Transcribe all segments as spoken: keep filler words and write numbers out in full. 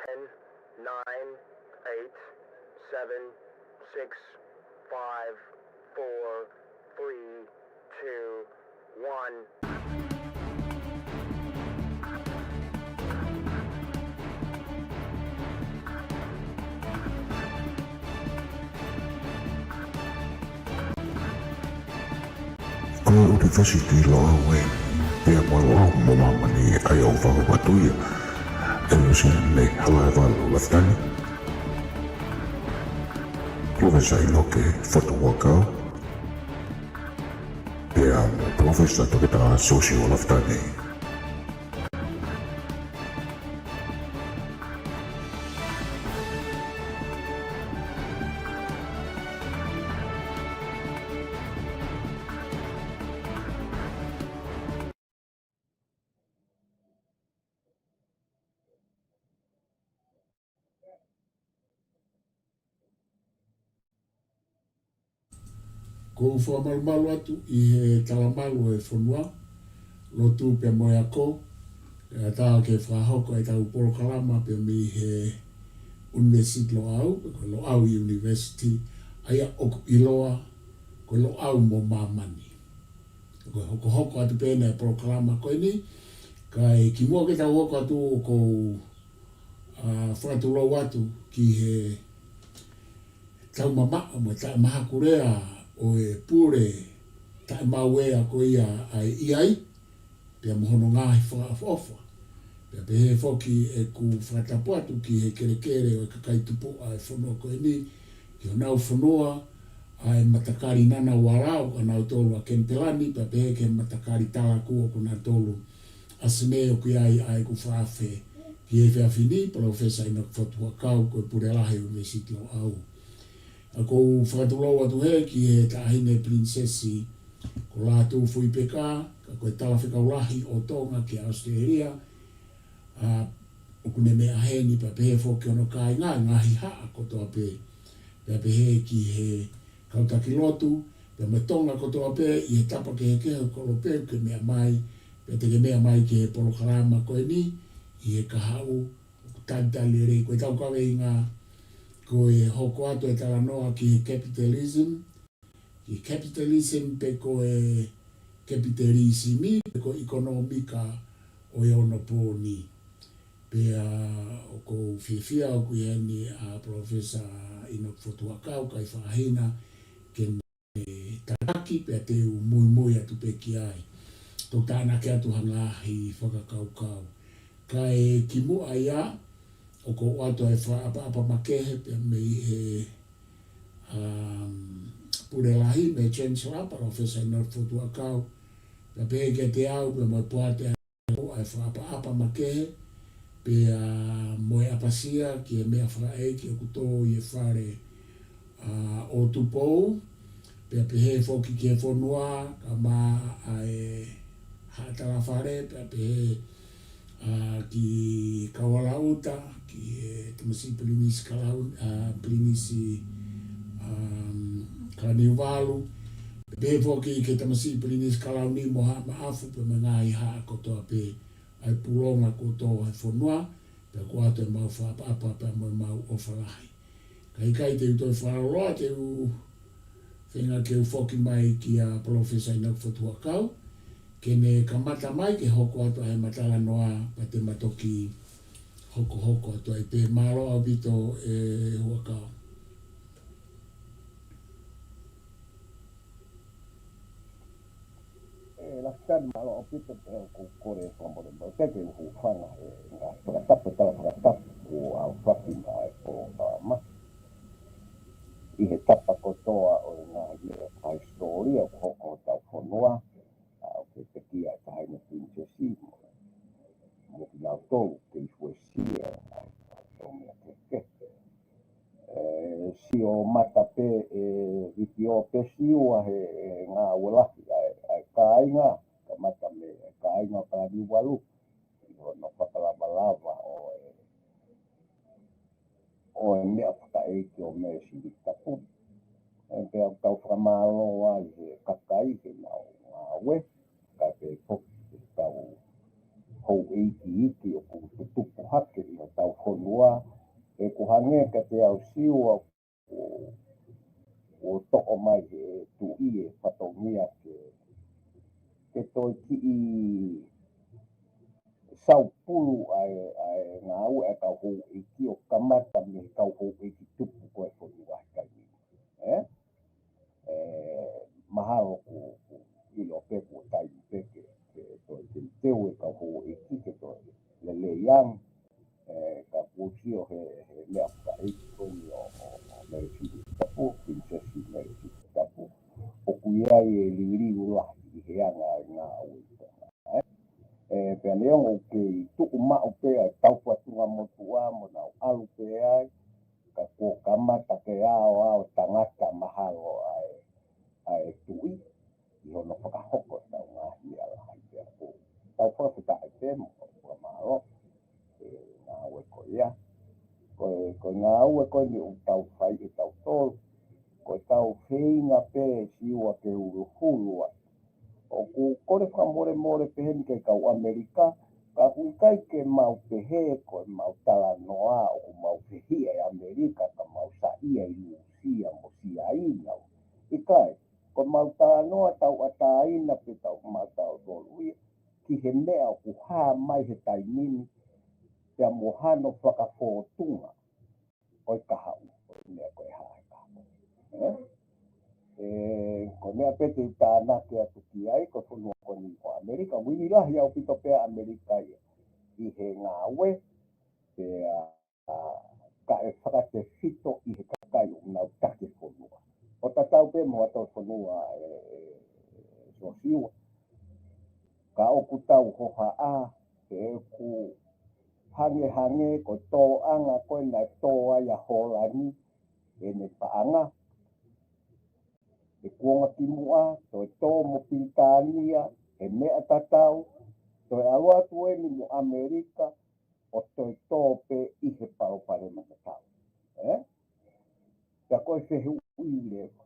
Ten, nine, eight, seven, six, five, four, three, two, one. Ko e ʻUnivēsiti Loʻau ē, pea mo Loʻau mo Māmani ʻa ia ʻoku fakahoko atu ia ʻe Losiane Halaevalu Lafitani, Professor ʻInoke Fotu Huʻakau, pea mo Professor Toketā Siosiua Lafitani. ʻOku ou fakamalumalu atu ʻi he talamalu ʻo e fonua, lotu pea mo e ako, ʻe ʻatā ke fakahoko ʻetau polokalama pea mei he ʻUnivēsiti Loʻau, pe ko e Loʻau University, ʻa ia ʻoku ʻiloa ko e Loʻau mo Māmani. Ko e hokohoko atu pē ʻena e polokalama ko eni, kae kimuʻa ke tau hoko atu ʻoku ou ʻa, fakatulou atu ki he taumamaʻo mo e taʻemahakulea ʻo e pule taʻemauea ko ia ʻa e ʻIai, pea mo hono ngaahi fakaʻofoʻofa. Pea pehē foki ʻeku fakatapu atu ki he kelekele ʻo e kakai tupuʻa ʻo e fonua ko eni, ki honau fonua, ʻa e matakali Ngunnawal ʻoku ʻanautolu ʻa Kenipela ni, pea pehē ki he matakali Taraku ʻoku ʻanautolu ʻa Senē. ʻOku ʻi ai ʻa ʻeku fakaafe ki he efiafi ni, Palōfesa ʻInoke Fotu Huʻakau, ko e Pule Lahi ʻUnivēsiti Loʻau. ʻOku ou fakatulou atu heni ki he Taʻahine Pilinisesi ko Lātūfuipeka, ka ko e Talafekau Lahi ʻo Tonga ki ʻAositelēlia, ʻa, ʻoku ne meʻa heni, pea pehē foki ki hono kāinga, ngaahi haʻa kotoa pē, pea pehē ki he kau taki lotu, pea mo Tonga kotoa pē ʻi he tapa kehekehe ʻo e kolope ʻoku ke meʻa mai, pea te ke meʻa mai ki he polokalama ko eni ʻi he kahaʻu. ʻOku talitali lelei, ko ʻetau kaveinga ko e hoko atu e talanoa ki he capitalism, ki he capitalism pe ko e kapitalisimi, pe ko e ʻikonōmika ʻo e onopōni. Pea ʻoku ou fiefia ʻoku ʻi heni ʻa Palōfesa ʻInoke Fotu Huʻakau, Kaifaʻahina, ke ne tataki, pea te u muimui atu pē ki ai. Te u tānaki atu ha ngaahi fakakaukau. Kae kimuʻa ia, ʻoku ou ʻoatu e fakaʻapaʻapa makehe pea mei he, um, Pule Lahi, mei he Chancellor, Palōfesa ʻInoke Fotu Huʻakau, pea pehē kiate au, pea mo e poate ʻa e fakaʻapaʻapa makehe, pea mo e ʻapasia ki he meʻa fakaʻeiki ʻoku tō ʻi he fale, ʻa, ʻo Tupou, pea pehē foki ki he fonua, kae ʻumaʻā e Haʻa Talafale, pea pehē, ʻa, ki Kaualauta, ki he tamasiʻi Pilinisi Kalauni, ʻa, Pilinisi, um, Kalaniuvalu, pea pehē foki ki he tamasiʻi Pilinisi Kalauni mo Haʻa Maʻafu, pea mo e ngaahi haʻa kotoa pē ʻa e pulonga kotoa he fonua, pea ʻoku ʻoatu ʻemau fakaʻapaʻapa pea mo ʻemau ʻofa lahi. Ka ʻikai te u toe fakalōloa, te u feinga ke u foki mai kia Palōfesa ʻInoke Fotu Huʻakau, ke ne kamata mai ke hoko atu ʻa e matalanoa, pea te ma toki hokohoko atu ai pē. Mālō ʻaupito ʻe Huʻakau. ʻE Lafitani, mālō ʻaupito. Pea ʻoku ou kole fakamolemole atu ki he hūfanga he ngaahi fakatapu, tala fakatapu kuo aofaki mai ʻo, ʻa, ma. ʻI he tapa kotoa ʻo e ngaahi meʻa fakahisitōlia ʻoku hoko ʻi hotau fonua, ʻa, ʻoku pekia ʻe he Taʻahine Pilinisesi mo, mo kinautolu kei fuesia ʻa e tau meʻa kehekehe. ʻE, sio mata pē ʻe vitiō pē siua he, he ngāue lahi ʻa e, ʻa e kāinga, kamata mei he kāinga ʻo Kalaniuvalu, ʻi hono fakalavalava ʻo e, ʻo e meʻa fakaʻeiki ʻo e meʻa sivi tapu. ʻE, pea ʻoku tau fakamālō ai he kakai ke nau ngāue, kae pehē foki ke tau houʻeiki iiki ʻoku tutupu hake ʻi hotau fonua, ʻoku hangē kiate au Siua ʻoku, ʻoku toʻo mai he tuʻi e fatongia ke, ke toe kiʻi saupulu ʻa e, ʻa e ngāue ʻa e kau houʻeiki ʻo kamata mei he kau houʻeiki tupu ko e fonua he taimi ni. ʻE? ʻE, mahalo ʻoku, ʻoku ʻilo pē kuo taimi pē ke, ke toe teuteu e kau houʻeiki ke toe lelei ange. ʻE, ka kuo sio he, he meʻa fakaʻeiki ko eni ʻo, ʻo, ʻo Melekisiteki Tapu, Pilinisesi Melekisiteki Tapu. ʻOku ʻi ai e liliu lahi ʻi he anga e ngāue ʻi Tonga, ʻe? ʻE, pea neongo ʻoku kei tuʻu maʻu pē ʻa e tau fatunga motuʻa mo nau ʻalu pē ai, ka kuo kamata ke aoao tangata mahalo ʻa e, ʻa e tuʻi, ʻi hono fakahoko ʻetau ngaahi meʻa lahi pea ko. Tau fakafetaʻi pē mo fakamālō, ʻe, ngāue ko ia. Ko e, ko e ngāue ko eni ʻoku tau fai ʻe tautolu. Ko ʻetau feinga pē Siua ke huluhulu atu. ʻOku kole fakamolemole pehē ni ki he kau ʻAmelika, ka ʻoku ʻikai ke mau pehē ko e mau talanoa ʻoku mau fehiʻa ʻi ʻAmelika ka mau saiʻia ʻi Lūsia mo Siaina. ʻIkai, ko e mau talanoa tauʻatāina pē tau mau tau tolu ia, ki he meʻa ʻoku hā mai he taimi ni, pea mo hano fakafōtunga ʻo e kahaʻu, ʻo e meʻa ko e hā e kahaʻu. ʻE? ʻE, ko e meʻa pē te u tānaki atu ki ai, ko e fonua ko eni ko ʻAmelika, ʻoku ʻi ai e lahi ʻaupito pē ʻa ʻAmelika ia ʻi he ngāue, pea, ʻa, ka ʻe fakatefito ʻi he kakai ʻoku nau taki e fonua. ʻO tatau pē mo ha toe fonua ʻe, ʻe, Siosiua. Ka ʻoku tau hohaʻa, he ʻoku hangehangē ko e tōʻanga ko ē naʻe tō ai ʻa Hōlani ʻene paʻanga. He kuonga kimuʻa, toe tō mo Pilitānia, he meʻa tatau, toe ʻalu atu eni mo ʻAmelika, ʻo toe tō pē ʻi he palopalema tatau. ʻE? Pea ko e fehuʻi leva.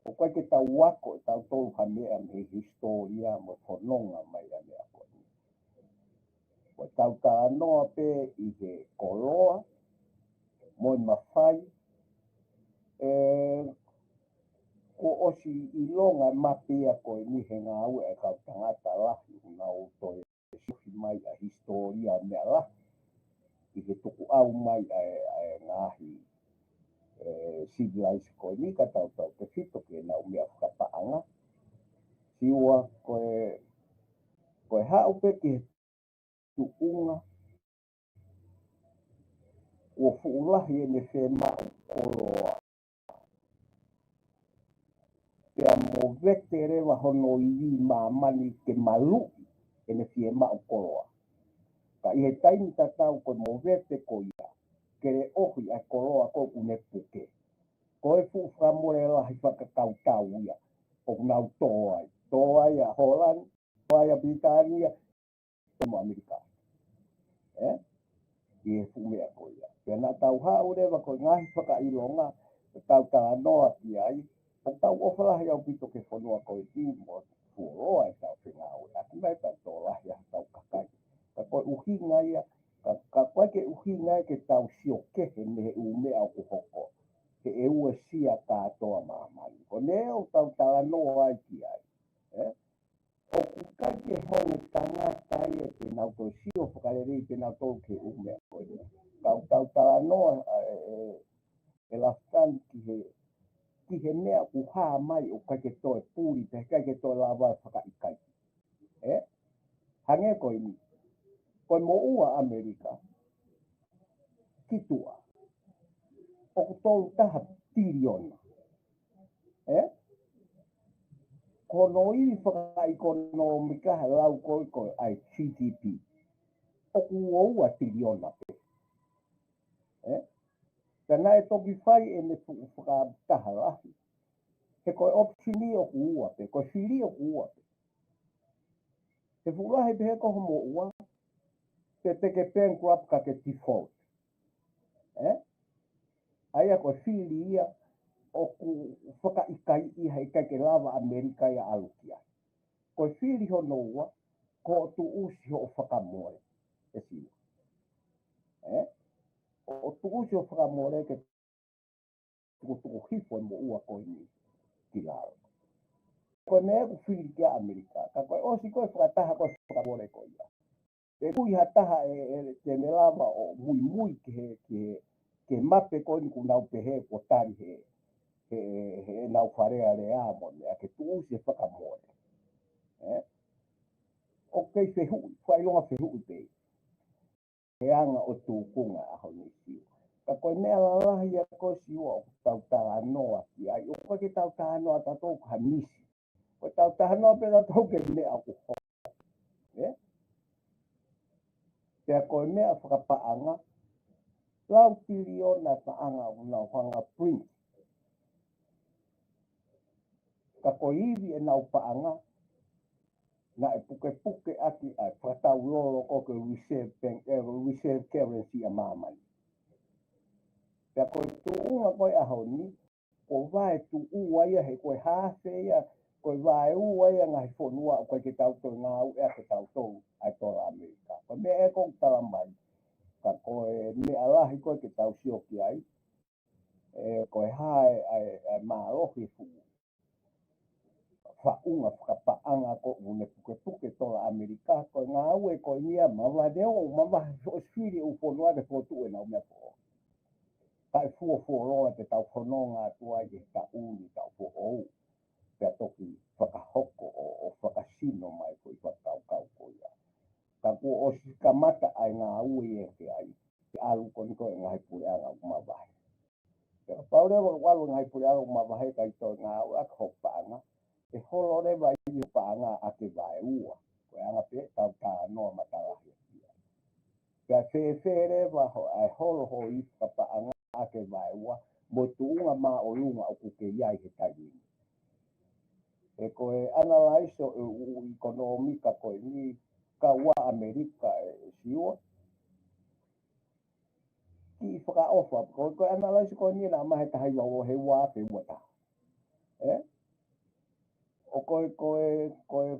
ʻOku ʻikai ke tau ako ʻe tautolu ha meʻa mei he hisitōlia mo e fononga mai ʻa e meʻa ko eni. Ko ʻetau talanoa pē ʻi he koloa, mo e mafai, ʻe, kuo ʻosi ʻilonga e mape ia ko eni he ngāue ʻa e kau tangata lahi ʻoku nau toe siofi mai ʻa e hisitōlia meʻa lahi ʻi he tukuʻau mai ʻa e, ʻa e ngaahi, ʻe, civilized ko eni ka tautautefito ki heʻenau meʻa fakapaʻanga. Siua ko e, ko e haʻu pē ki he tuʻunga kuo fuʻu lahi ʻene fiemaʻu koloa. Pea movete leva hono ivi ʻi māmani ke maluʻi ʻene fiemaʻu koloa. Ka ʻi he taimi tatau ko e movete ko ia, ke leʻohi ʻa e koloa ko ē ʻoku ne puke. Ko e fuʻu fakamole lahi fakakautau ia ʻoku nau tō ai. Tō ai ʻa Hōlani, tō ai ʻa Pilitānia, mo ʻAmelika. ʻE? ʻI he fuʻu meʻa ko ia. Pea naʻa tau haʻu leva ko e ngaahi fakaʻilonga, ʻo tau talanoa ki ai, ʻoku tau ʻofa lahi ʻaupito ki he fonua ko eni mo fuoloa ʻetau fengāueʻaki mai, tau tō lahi ʻa hotau kakai. Ka ko e ʻuhinga ia, ka, ka ʻoku ʻikai ke ʻuhinga ia ke tau sio kehe mei he ʻū meʻa ʻoku hoko. He ʻe uesia kātoa māmani. Ko ʻene ʻoku tau talanoa ai ki ai. ʻE? ʻOku ʻikai ke honge tangata ia ke nau toe sio fakalelei ke nau tō ki he ʻū meʻa ko ia. Ka ʻoku tau talanoa, ʻa, ʻe, ʻe, ʻe Lafitani ki he, ki he meʻa ʻoku hā mai ʻoku ʻikai ke toe puli, pe ʻikai ke toe lava fakaʻikaiʻi. ʻE? Hangē ko eni. Ko e moʻua ʻAmelika ki tuʻa, ʻoku tolu taha tiliona. ʻE? Ko hono ivi fakaʻekonōmika he lau ko ē ko e GDP, ʻoku ua ua tiliona pē. ʻE? Ka naʻe toki fai ʻene fuʻu fakataha lahi. He ko e option ʻoku ua pē, ko e fili ʻoku ua pē. He fuʻu lahi pē he ko hoʻo moʻua, pe te ke bankrupt ka ke default. ʻE? ʻA ia ko e fili ia ʻoku fakaʻikaiʻi he ʻikai ke lava ʻAmelika ia ʻalu ki ai. Ko e fili hono ua, ko hoʻo tuʻusi hoʻo fakamole, ʻe Siua. Ē? Ko hoʻo tuʻusi hoʻo fakamole ke tukutuku hifo e moʻua ko eni ki lalo. Ko e meʻa ʻoku fili ki ai ʻa ʻAmelika, ka ko e ʻosi ko e fakataha ko e fakamole ko ia. Pea ʻoku ʻi ai ha taha ʻe, ʻe te ne lava ʻo muimui ki he, ki he, ki he mape ko eni ʻoku nau pehē kuo tali he, he, he ʻenau Fale Alea mo e meʻa ke tuʻusi e fakamole. Ē? ʻOku kei fehuʻi, fakaʻilonga fehuʻi pē. He anga ʻo e tūkunga ʻaho ni Siua. Ka ko e meʻa lalahi ia ko Siua ʻoku tau talanoa ki ai, ʻoku ʻikai ke tau talanoa tautolu ki ha misi. Ko e tau talanoa pē tautolu ki he meʻa ʻoku hoko. Ē? Pea ko e meʻa fakapaʻanga, lau tiliona paʻanga ʻoku nau hanga print. Ka ko e ivi ʻenau paʻanga, naʻe pukepuke ʻaki ʻa e fakataulolo ko e reserve bank, ē, reserve currency ʻa māmani. Pea ko e tuʻunga ko e ʻaho ni, ko e vae tuʻu ai ia he ko e haafe ia, ko e vaeua ia ngaahi fonua ʻoku ʻikai ke tau toe ngāueʻaki ʻe tautolu ʻa e tola ʻAmelika. Ko e meʻa ē ʻoku tala mai, ka ko e meʻa lahi ko ē ke tau sio ki ai, ē, ko e hā e, ʻa e, ʻa e mālohi fuʻu faʻunga fakapaʻanga ko ʻene pukepuke tola ʻAmelika, ko e ngāue ko eni ia mavahe ʻo mavahe ʻo fili ʻū fonua ke fokotuʻu ʻenau meʻa foʻou. Kae fuofuoloa te tau fononga atu ai he taʻu ni taʻu foʻou. Pea toki fakahoko ʻo, ʻo fakasino mai ko e fakakaukau ko ia. Ka kuo ʻosi kamata ʻa e ngāue ia ke ai. Ke ʻalu ko eni ko e ngaahi puleʻanga ʻoku mavahe. Pea kapau leva ʻoku ʻalu e ngaahi puleʻanga ʻoku mavahe ʻikai toe ngāueʻaki hoʻo paʻanga, ʻe holo leva ʻi hoʻo paʻanga ʻa e vaeua. Ko e anga pē ʻetau talanoa matalahi ia. Pea fēfē leva hoʻo, ʻa e holo hoʻo ivi fakapaʻanga ʻa e vaeua, mo e tuʻunga māʻolunga ʻoku ke ʻi ai he taimi ni. Ē, ko e ʻanalaiso ʻe ʻū ʻikonōmika ko eni, kau ʻa ʻAmelika ē Siua. Kiʻi fakaʻofa, ko, ko e ʻanalaiso ko eni naʻe ʻomai he taha hiva ua, he ua afe ua taha. Ē? ʻO ko e, ko e, ko e,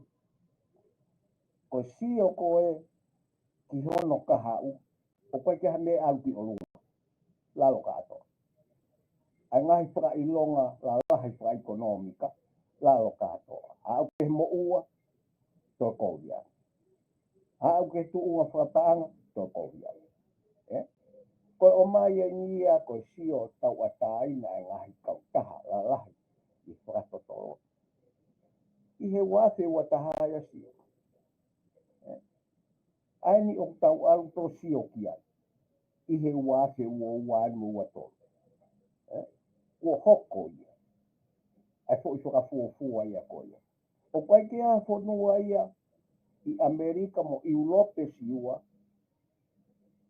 ko e sio ko ē ki hono kahaʻu, ʻoku ʻikai ke ha meʻa ʻalu ki ʻolunga. Lalo kātoa. ʻA e ngaahi fakaʻilonga lalahi fakaʻikonōmika, lalo kātoa. Aʻu ki he moʻua, toe kovi ange. Aʻu ki he tuʻunga fakapaʻanga, toe kovi ange. Ē? Ko e ʻomai eni ia ko e sio tauʻatāina ʻa e ngaahi kautaha lalahi ʻi he fakatotolo. ʻI he ua afe ua taha ia Siua. Ē? ʻA eni ʻoku tau ʻalu ʻo sio ki ai. ʻI he ua afe ua ua mo ua tolu. Ē? Kuo hoko ia. ʻA e foʻi fakafuofua ia ko ia. ʻOku ʻikai ke ʻi ai ha fonua ia ʻi ʻAmelika mo ʻIulope Siua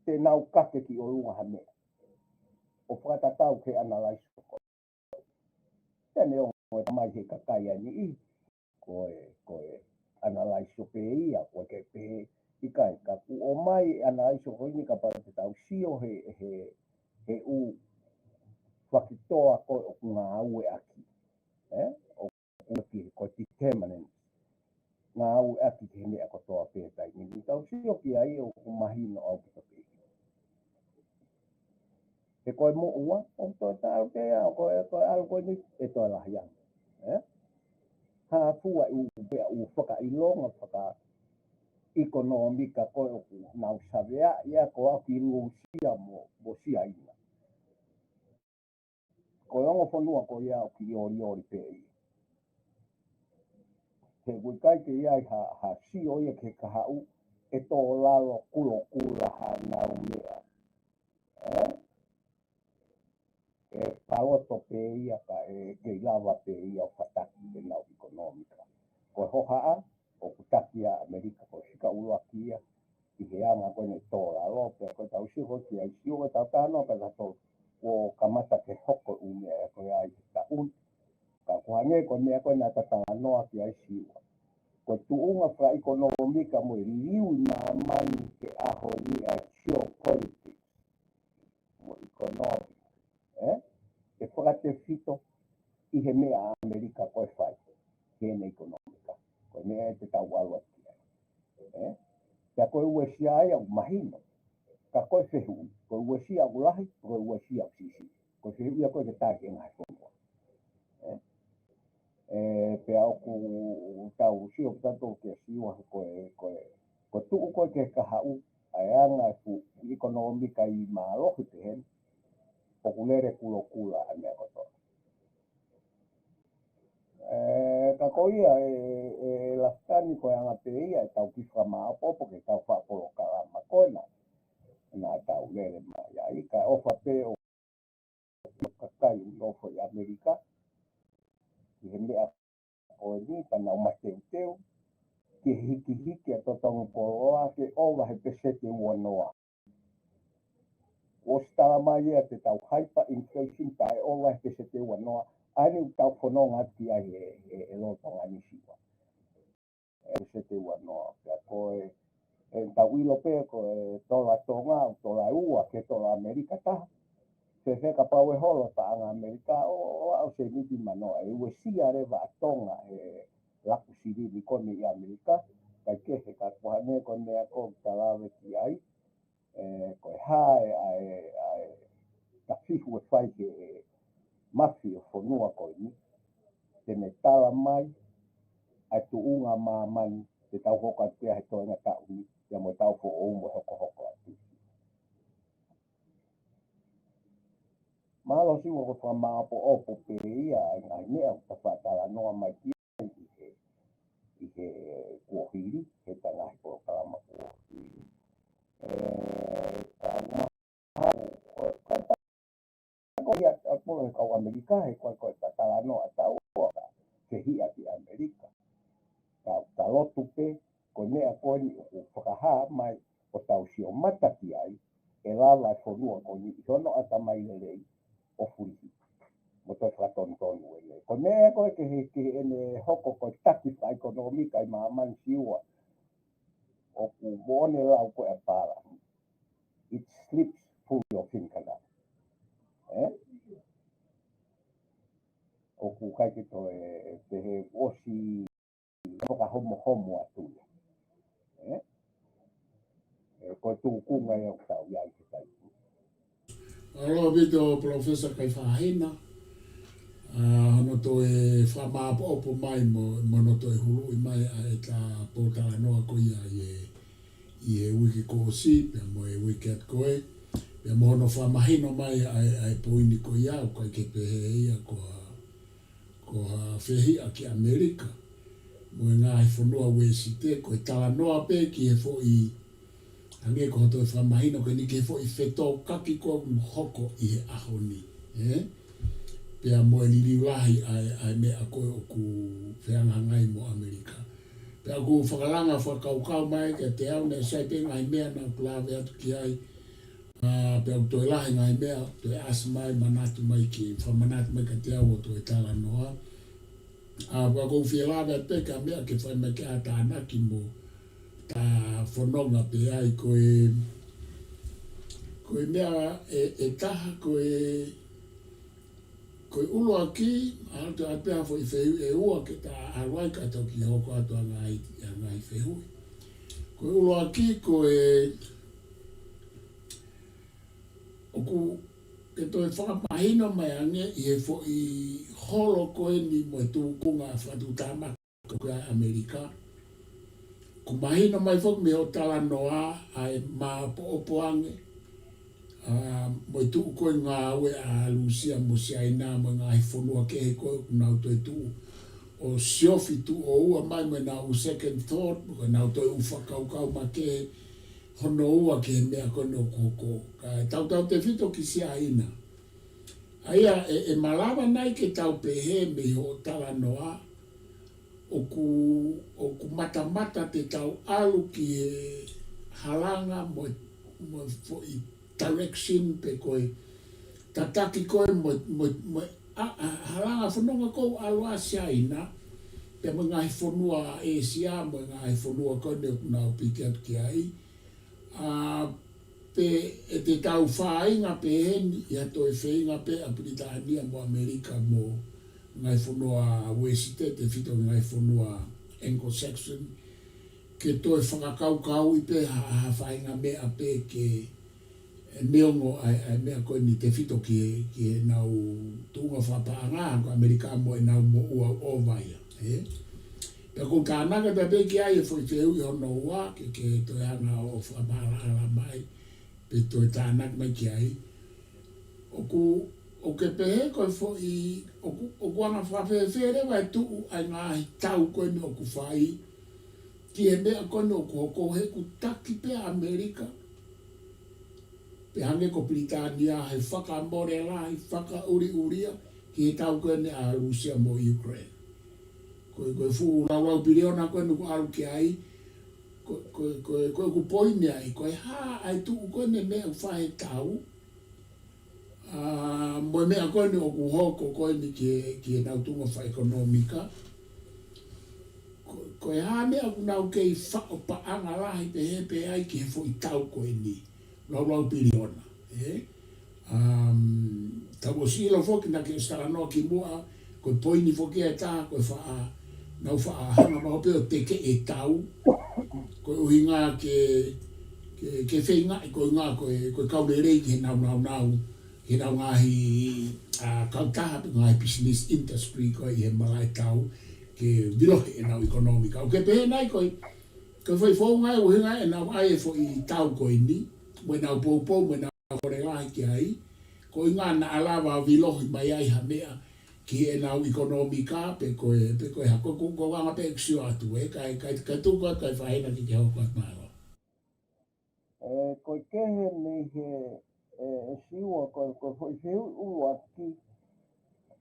te nau kake ki ʻolunga ha meʻa. ʻO fakatatau ki he ʻanalaiso ko ē. Te ne ongo e tamai he kakai ʻa e niʻihi. Ko e, ko e ʻanalaiso pē ia, ʻoku ʻikai ke pehē ʻikai, ka kuo ʻomai e ʻanalaiso ko eni kapau te tau sio he, he, he ʻū fakitōa ko ē ʻoku ngāueʻaki. Ē? ʻOku ʻi ai ko e determinant. Ngāueʻaki ki he meʻa kotoa pē taimi ni. Tau sio ki ai ʻoku mahino ʻaupito pē. He ko e moʻua, ʻoku toe taʻu pē ia, ko e, ko e ʻalu ko eni, ʻe toe lahi ange. Ē? Hā fua ʻū, pea ʻū fakaʻilonga, fakaʻikonōmika ko ē ʻoku nau savea ia ko ē ki Lūsia mo, mo Siaina. Ko e ongo fonua ko ia ʻoku kiʻi olioli pē ia. He ʻoku ʻikai ke ʻi ai ha, ha sio ia ki he kahaʻu ʻe tō lalo kulokula hanau meʻa. Ē? ʻE paloto pē ia ka ʻe kei lava pē ia ʻo fataki ʻenau ʻikonōmika. Ko e hohaʻa, ʻoku taki ʻa ʻAmelika ko e fika ʻuluaki ia, ʻi he anga ko eni tō lalo, pea ko e tau sio ko ē ki ai Siua ko e tau talanoa pē ka tō, kuo kamata ke hoko ʻū meʻa ē ko ia ʻi he taʻu ni. Ka ʻoku hangē ko e meʻa ko ē naʻa ta talanoa ki ai Siua. Ko e tuʻunga fakaʻikonōmika mo e liliu ʻi māmani he ʻaho ni ʻa e geopolitics mo e economy. Ē? ʻE fakatefito ʻi he meʻa ʻa ʻAmelika ko e fai. He ʻene ʻikonōmika. Ko e meʻa ē te tau ʻalu atu ki ai. uesia ia ʻoku mahino. Ka ko e fehuʻi, ko e uesia ʻoku lahi, ko e uesia ʻoku siʻisiʻi. Ko e fehuʻi ia ko e ke taki e ngaahi fonua. Ē? Ē, pea ʻoku tau sio tautolu kia Siua he ko e, ko e, ko e tuʻu ko e ke kahaʻu, ʻa e anga e fuʻu ʻekonōmika ʻi mālohi pehē ni, ʻoku lele kulokula ʻa e meʻa kotoa. Ē, ka ko ia ē, ē Lafitani ko e anga pē ia ʻetau kiʻi fakamāʻopoʻopo ke tau fakapolokalama ko ena. Naʻa tau lele mai ai, ka ʻofa pē ʻo kakai ʻoku nofo ʻi ʻAmelika, ʻi he meʻa ko eni, pea nau mateuteu, ke hikihiki ʻa e totongi koloa, ke ʻova he peseti ua noa. ʻOsi tala mai ia te tau hyperinflation pea ʻe ʻova he peseti ua noa, ʻa eni ʻoku tau fononga atu ki ai he, he, he lolotonga ni Siua. He peseti ua noa, pea ko e, ʻe tau ʻilo pē ko e tola Tonga, tola ua ki he tola ʻAmelika taha. Fēfē kapau ʻe holo e paʻanga ʻAmelika ʻo, ʻo aʻu seniti manoa, ʻe uesia leva ʻa Tonga he laku silini ko eni ʻi ʻAmelika, kae kehe ka ko e hangē ko e meʻa ko ē ʻoku ta lave ki ai, ē, ko e hā e, ʻa e, ʻa e tafihu ʻe fai ki he mafi ʻo e fonua ko eni, te ne tala mai ʻa e tuʻunga ʻa māmani, te tau hoko atu pē he toenga taʻu ni, pea mo ʻetau foʻou mo e hokohoko atu. Mālō Siua ko e fakamāʻopoʻopo pē ia ʻa e ngaahi meʻa ʻoku ta fakatalanoa mai ki ai ʻi he, ʻi he kuohili, he ta ngaahi polokalama kuohili. Ē, ka ʻoku mahalo, ka ta ko ia ʻa e polo he kau ʻAmelika, he ko e, ko e ta talanoa ʻa taua, ka fehiʻa ki ʻAmelika. Ka, ka lotu pē, ko e meʻa ko eni ʻoku fakahā mai ʻo tau sio mata ki ai, ʻe lava e fonua ko eni ʻi hono ʻatamai lelei ʻo fulihi. Mo toe fakatonutonu ʻene. Ko e meʻa ko ē ke he, ke ʻene hoko ko e taki fakaʻekonōmika ʻi māmani Siua. ʻOku moʻoni e lau ko ē ʻa Pala. It slips through your finger. Ē? ʻOku ʻikai ke toe pehē ʻosi fakahomohomo atu ia. Ē? Ē, ko e tūkunga ia ʻoku tau ʻi ai he taimi ni. Mālō ʻaupito Palōfesa Kaifahina, ʻa hono toe fakamāʻopoʻopo mai mo, mo hono toe huluʻi mai ʻa ʻeta pōtalanoa ko ia ʻi he, ʻi he uike kuo ʻosi, pea mo e uike atu ko ē, pea mo hono fakamahino mai ʻa e, ʻa e poini ko ia, ʻoku ʻikai ke pehē ia ko ha ko ha fehiʻa ki ʻAmelika mo e ngaahi fonua Uēsite, ko e talanoa pē ki he foʻi, hangē ko hoʻo toe fakamahino ko eni, ki he foʻi fetōkaki ko ē ʻoku hoko ʻi he ʻaho ni, ē? Pea mo e liliu lahi ʻa e, ʻa e meʻa ko ē ʻoku fehangahangai mo ʻAmelika. Pea ʻoku fakalanga fakakaukau mai kiate au naʻe sai pē ngaahi meʻa naʻa ku lave atu ki ai, ʻa, pea ʻoku toe lahi ngaahi meʻa, toe ʻasi mai, manatu mai ki, fakamanatu mai kiate au ʻo toe talanoa. ʻA, pea ʻoku ou fie lave atu pē ki ha meʻa ke fai mai ki ai ha tānaki mo ta fononga pē ai ko e, ko e meʻa ʻe, ʻe taha ko e, ko e ʻuluaki, ʻa, te ʻai pē ha foʻi fehuʻi ʻe ua ke ta ʻalu ai ka toki hoko atu ʻa e ngaahi, ʻa e ngaahi fehuʻi. Ko e ʻuluaki ko e, ʻoku ke toe fakamahino mai ange ʻi he foʻi holo ko eni mo e tūkunga fakatuʻutāmaki ko ē ʻa ʻAmelika. ʻOku mahino mai foki mei hoʻo talanoa ʻa e māʻopoʻopo ange, ʻa, mo e tuʻu ko ē ngāue ʻa Lūsia mo Siaina mo e ngaahi fonua kehe ko ē ʻoku nau toe tuʻu ʻo siofi tuʻo ua mai mo ʻenau second thought, mo ʻenau toe ʻū fakakaukau makehe hono ua ki he meʻa ko eni ʻoku hoko. Kae tautautefito ki Siaina. ʻA ia ʻe, ʻe malava nai ke tau pehē mei hoʻo talanoa, ʻoku, ʻoku matamata te tau ʻalu ki he halanga mo, mo e foʻi direction pe ko e tataki ko ē mo, mo, mo, ʻa, ʻa, halanga fononga ko ē ʻoku ʻalu ai ʻa Siaina, pea mo e ngaahi fonua ʻĒsia, mo e ngaahi fonua ko eni ʻoku nau piki atu ki ai. ʻA, pe ʻe te tau fāinga pē heni ʻi ha toe feinga pē ʻa Pilitānia mo ʻAmelika mo ngaahi fonua Uēsite, tefito ngaahi fonua Anglo-Saxon, ke toe fakakaukauʻi pē ha, ha faʻahinga meʻa pē ke, ʻe, neongo ʻa e, ʻa e meʻa ko eni tefito ki he, ki heʻenau tuʻunga fakapaʻanga ko ʻAmelika mo ʻenau moʻua ʻoku ʻova ia, ē? Pea ʻoku ou tānaki pē pē ki ai e foʻi fehuʻi hono ua, ke, ke toe hanga ʻo fakamaʻalaʻala mai, pe toe tānaki mai ki ai. ʻOku, ʻoku ke pehē ko e foʻi, ʻoku, ʻoku anga fakafēfē leva e tuʻu ʻa e ngaahi tau ko eni ʻoku fai, ki he meʻa ko eni ʻoku hoko he ʻoku taki pē ʻa ʻAmelika, pe hangē ko Pilitānia he fakamole lahi, fakaʻuliʻulia, ki he tau ko eni ʻa Lūsia mo Ukraine. Ko e, ko e fuʻu laulau piliona ko eni ʻoku ʻalu ki ai, ko, ko, ko, ko ʻeku poini ai, ko e hā ʻa e tuʻu ko eni meʻa ʻoku fai he tau, ʻa, mo e meʻa ko eni ʻoku hoko ko eni ki he, ki heʻenau tuʻunga fakaʻekonōmika. Ko, ko e hā meʻa ʻoku nau kei faʻo paʻanga lahi pehē pē ai ki he foʻi tau ko eni. Laulau piliona, ē? Um, tau ʻosi ʻilo foki naʻa ke ʻosi talanoa kimuʻa, ko e poini foki ʻe taha, ko e faʻa, nau faʻa hanga maʻu pē ʻo teke e tau, ko e ʻuhinga ke, ke, ke feingaʻi, ko e ʻuhinga ko e, ko e kau lelei ki heʻenau naunau, ki heʻenau ngaahi, ʻa, kautaha pe ngaahi business industry ko ē ʻi he malaʻe tau, ke vilohi ʻenau ʻekonōmika. ʻOku ke pehē nai ko e, ko e foʻi founga ʻe ʻuhinga ʻenau ʻai e foʻi tau ko eni, mo ʻenau poupou, mo ʻenau kole lahi ki ai, ko e ʻuhinga naʻa lava vilohi mai ai ha meʻa ki heʻenau ʻekonōmika, pe ko e, pe ko e hā, ko, ko, ko e anga pē ʻeku sio atu, ē, kae, kae, kae tuku atu, kae fai ena ke ke hoko atu mālō. ʻE, ko e kehe mei he, ʻe, ʻe Siua, ko, ko e foʻi fehuʻi ʻuluaki,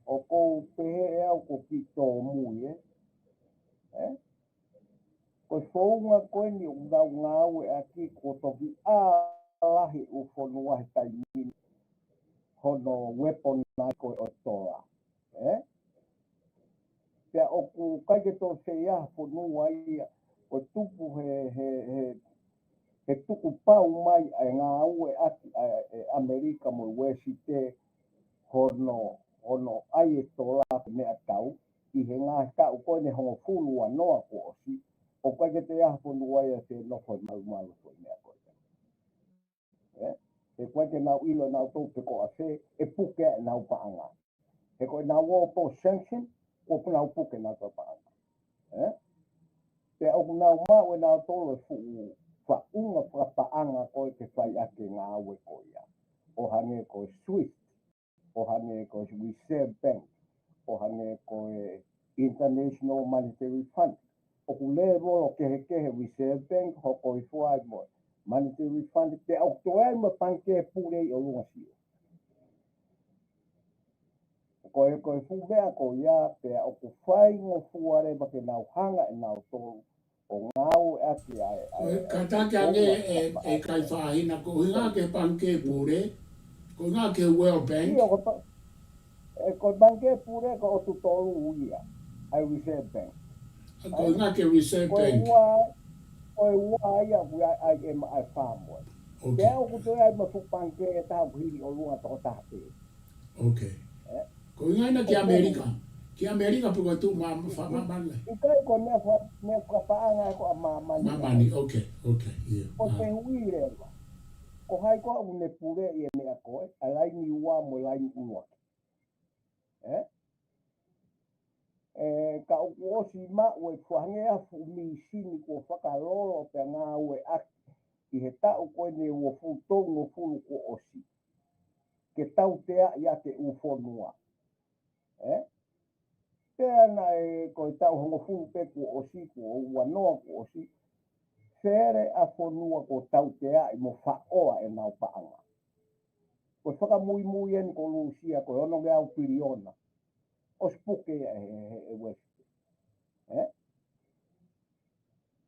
ʻoku ou pehē ʻe au ko e kiʻi tōmui, ē? Ē? Ko e founga ko eni ʻoku nau ngāueʻaki kuo toki ʻā lahi ʻū fonua he taimi ni hono weaponize ko ē ʻo e tola. Ē? Pea ʻoku ʻikai ke toe fai ʻe ha fonua ia, ʻo tupu he, he, he, he tukupau mai ʻa e ngāueʻaki ʻa e, ʻe ʻAmelika mo e Uēsite hono, hono ʻai e tola ko e meʻatau, ʻi he ngaahi taʻu ko eni hongofulu ua noa kuo ʻosi, ʻoku ʻikai ke toe ʻi ai ha fonua ia te nofo he malumalu ko e meʻa ko ē. Ē? He ʻoku ʻikai ke nau ʻilo ʻe nautolu pe ko e hā ʻe puke ai ʻenau paʻanga. He ko ʻenau ō pē sanction, kuo pau ke nau puke ʻenau paʻanga. Ē? Pea ʻoku nau maʻu ʻe nautolu e fuʻu faʻunga fakapaʻanga ko ē ke fai ʻaki e ngāue ko ia. ʻO hangē ko e SWIFT, ʻo hangē ko e Reserve Bank, ʻo hangē ko e International Monetary Fund. ʻOku lēvolo kehekehe Reserve Bank, hoko hifo ai mo e Monetary Fund, pea ʻoku toe ʻi ai mo e pangikē pule ʻi ʻolunga, Siua. Ko e, ko e fuʻu meʻa ko ia, pea ʻoku faingofua leva ke nau hanga ʻe nautolu ʻo ngāueʻaki ʻa e, ʻa e, ʻa e, kātaki ange e, e kai fāhina, ko e ʻuhinga ko e pangikē pule, ko e ʻuhinga ko e World Bank. ʻIo, ko e pa-, ʻe, ko e pangikē pule ko e ʻotu tolu ia, ʻa e Reserve Bank. Ko e ʻuhinga ko e Reserve Bank. Ko e ua, ko e ua ia ʻoku ʻi ai ʻa e M I F mo e. Ok. Pea ʻoku toe ʻi ai mo e fuʻu pangikē ʻe taha ʻoku hili ʻolunga, toko taha pē. Ok. Ē? Ko e ʻuhinga ia ki ʻAmelika. Ki ʻAmelika pe ko e tuʻu mā-, fa-, māmani. ʻIkai ko e meʻa fa-, meʻa fakapaʻanga ko ē ʻa māmani. Māmani, ok, ok, ʻio. Ko e fehuʻi leva. Ko hai koā ʻoku ne puleʻi e meʻa ko ē, ʻa e laini ua mo e laini ʻuluaki. Ē? Ē, ka ʻoku ʻosi maʻu e fua hangē ha fuʻu mīsini kuo fakalolo pea ngāueʻaki ʻi he taʻu ko eni ʻe uofulu tolungofulu kuo ʻosi ke tauteaʻi ʻaki e ʻū fonua. Ē? Pea naʻe ko e taʻu hongofulu pē kuo ʻosi, kuo ua noa kuo ʻosi, fele ʻa e fonua kuo tauteaʻi mo faʻo ai ʻenau paʻanga. Ko e fakamuimui eni ko Lūsia ko e ono ngeau piliona. ʻOsi puke ia ʻe, ʻe, ʻe, ʻe Uēsite. Ē?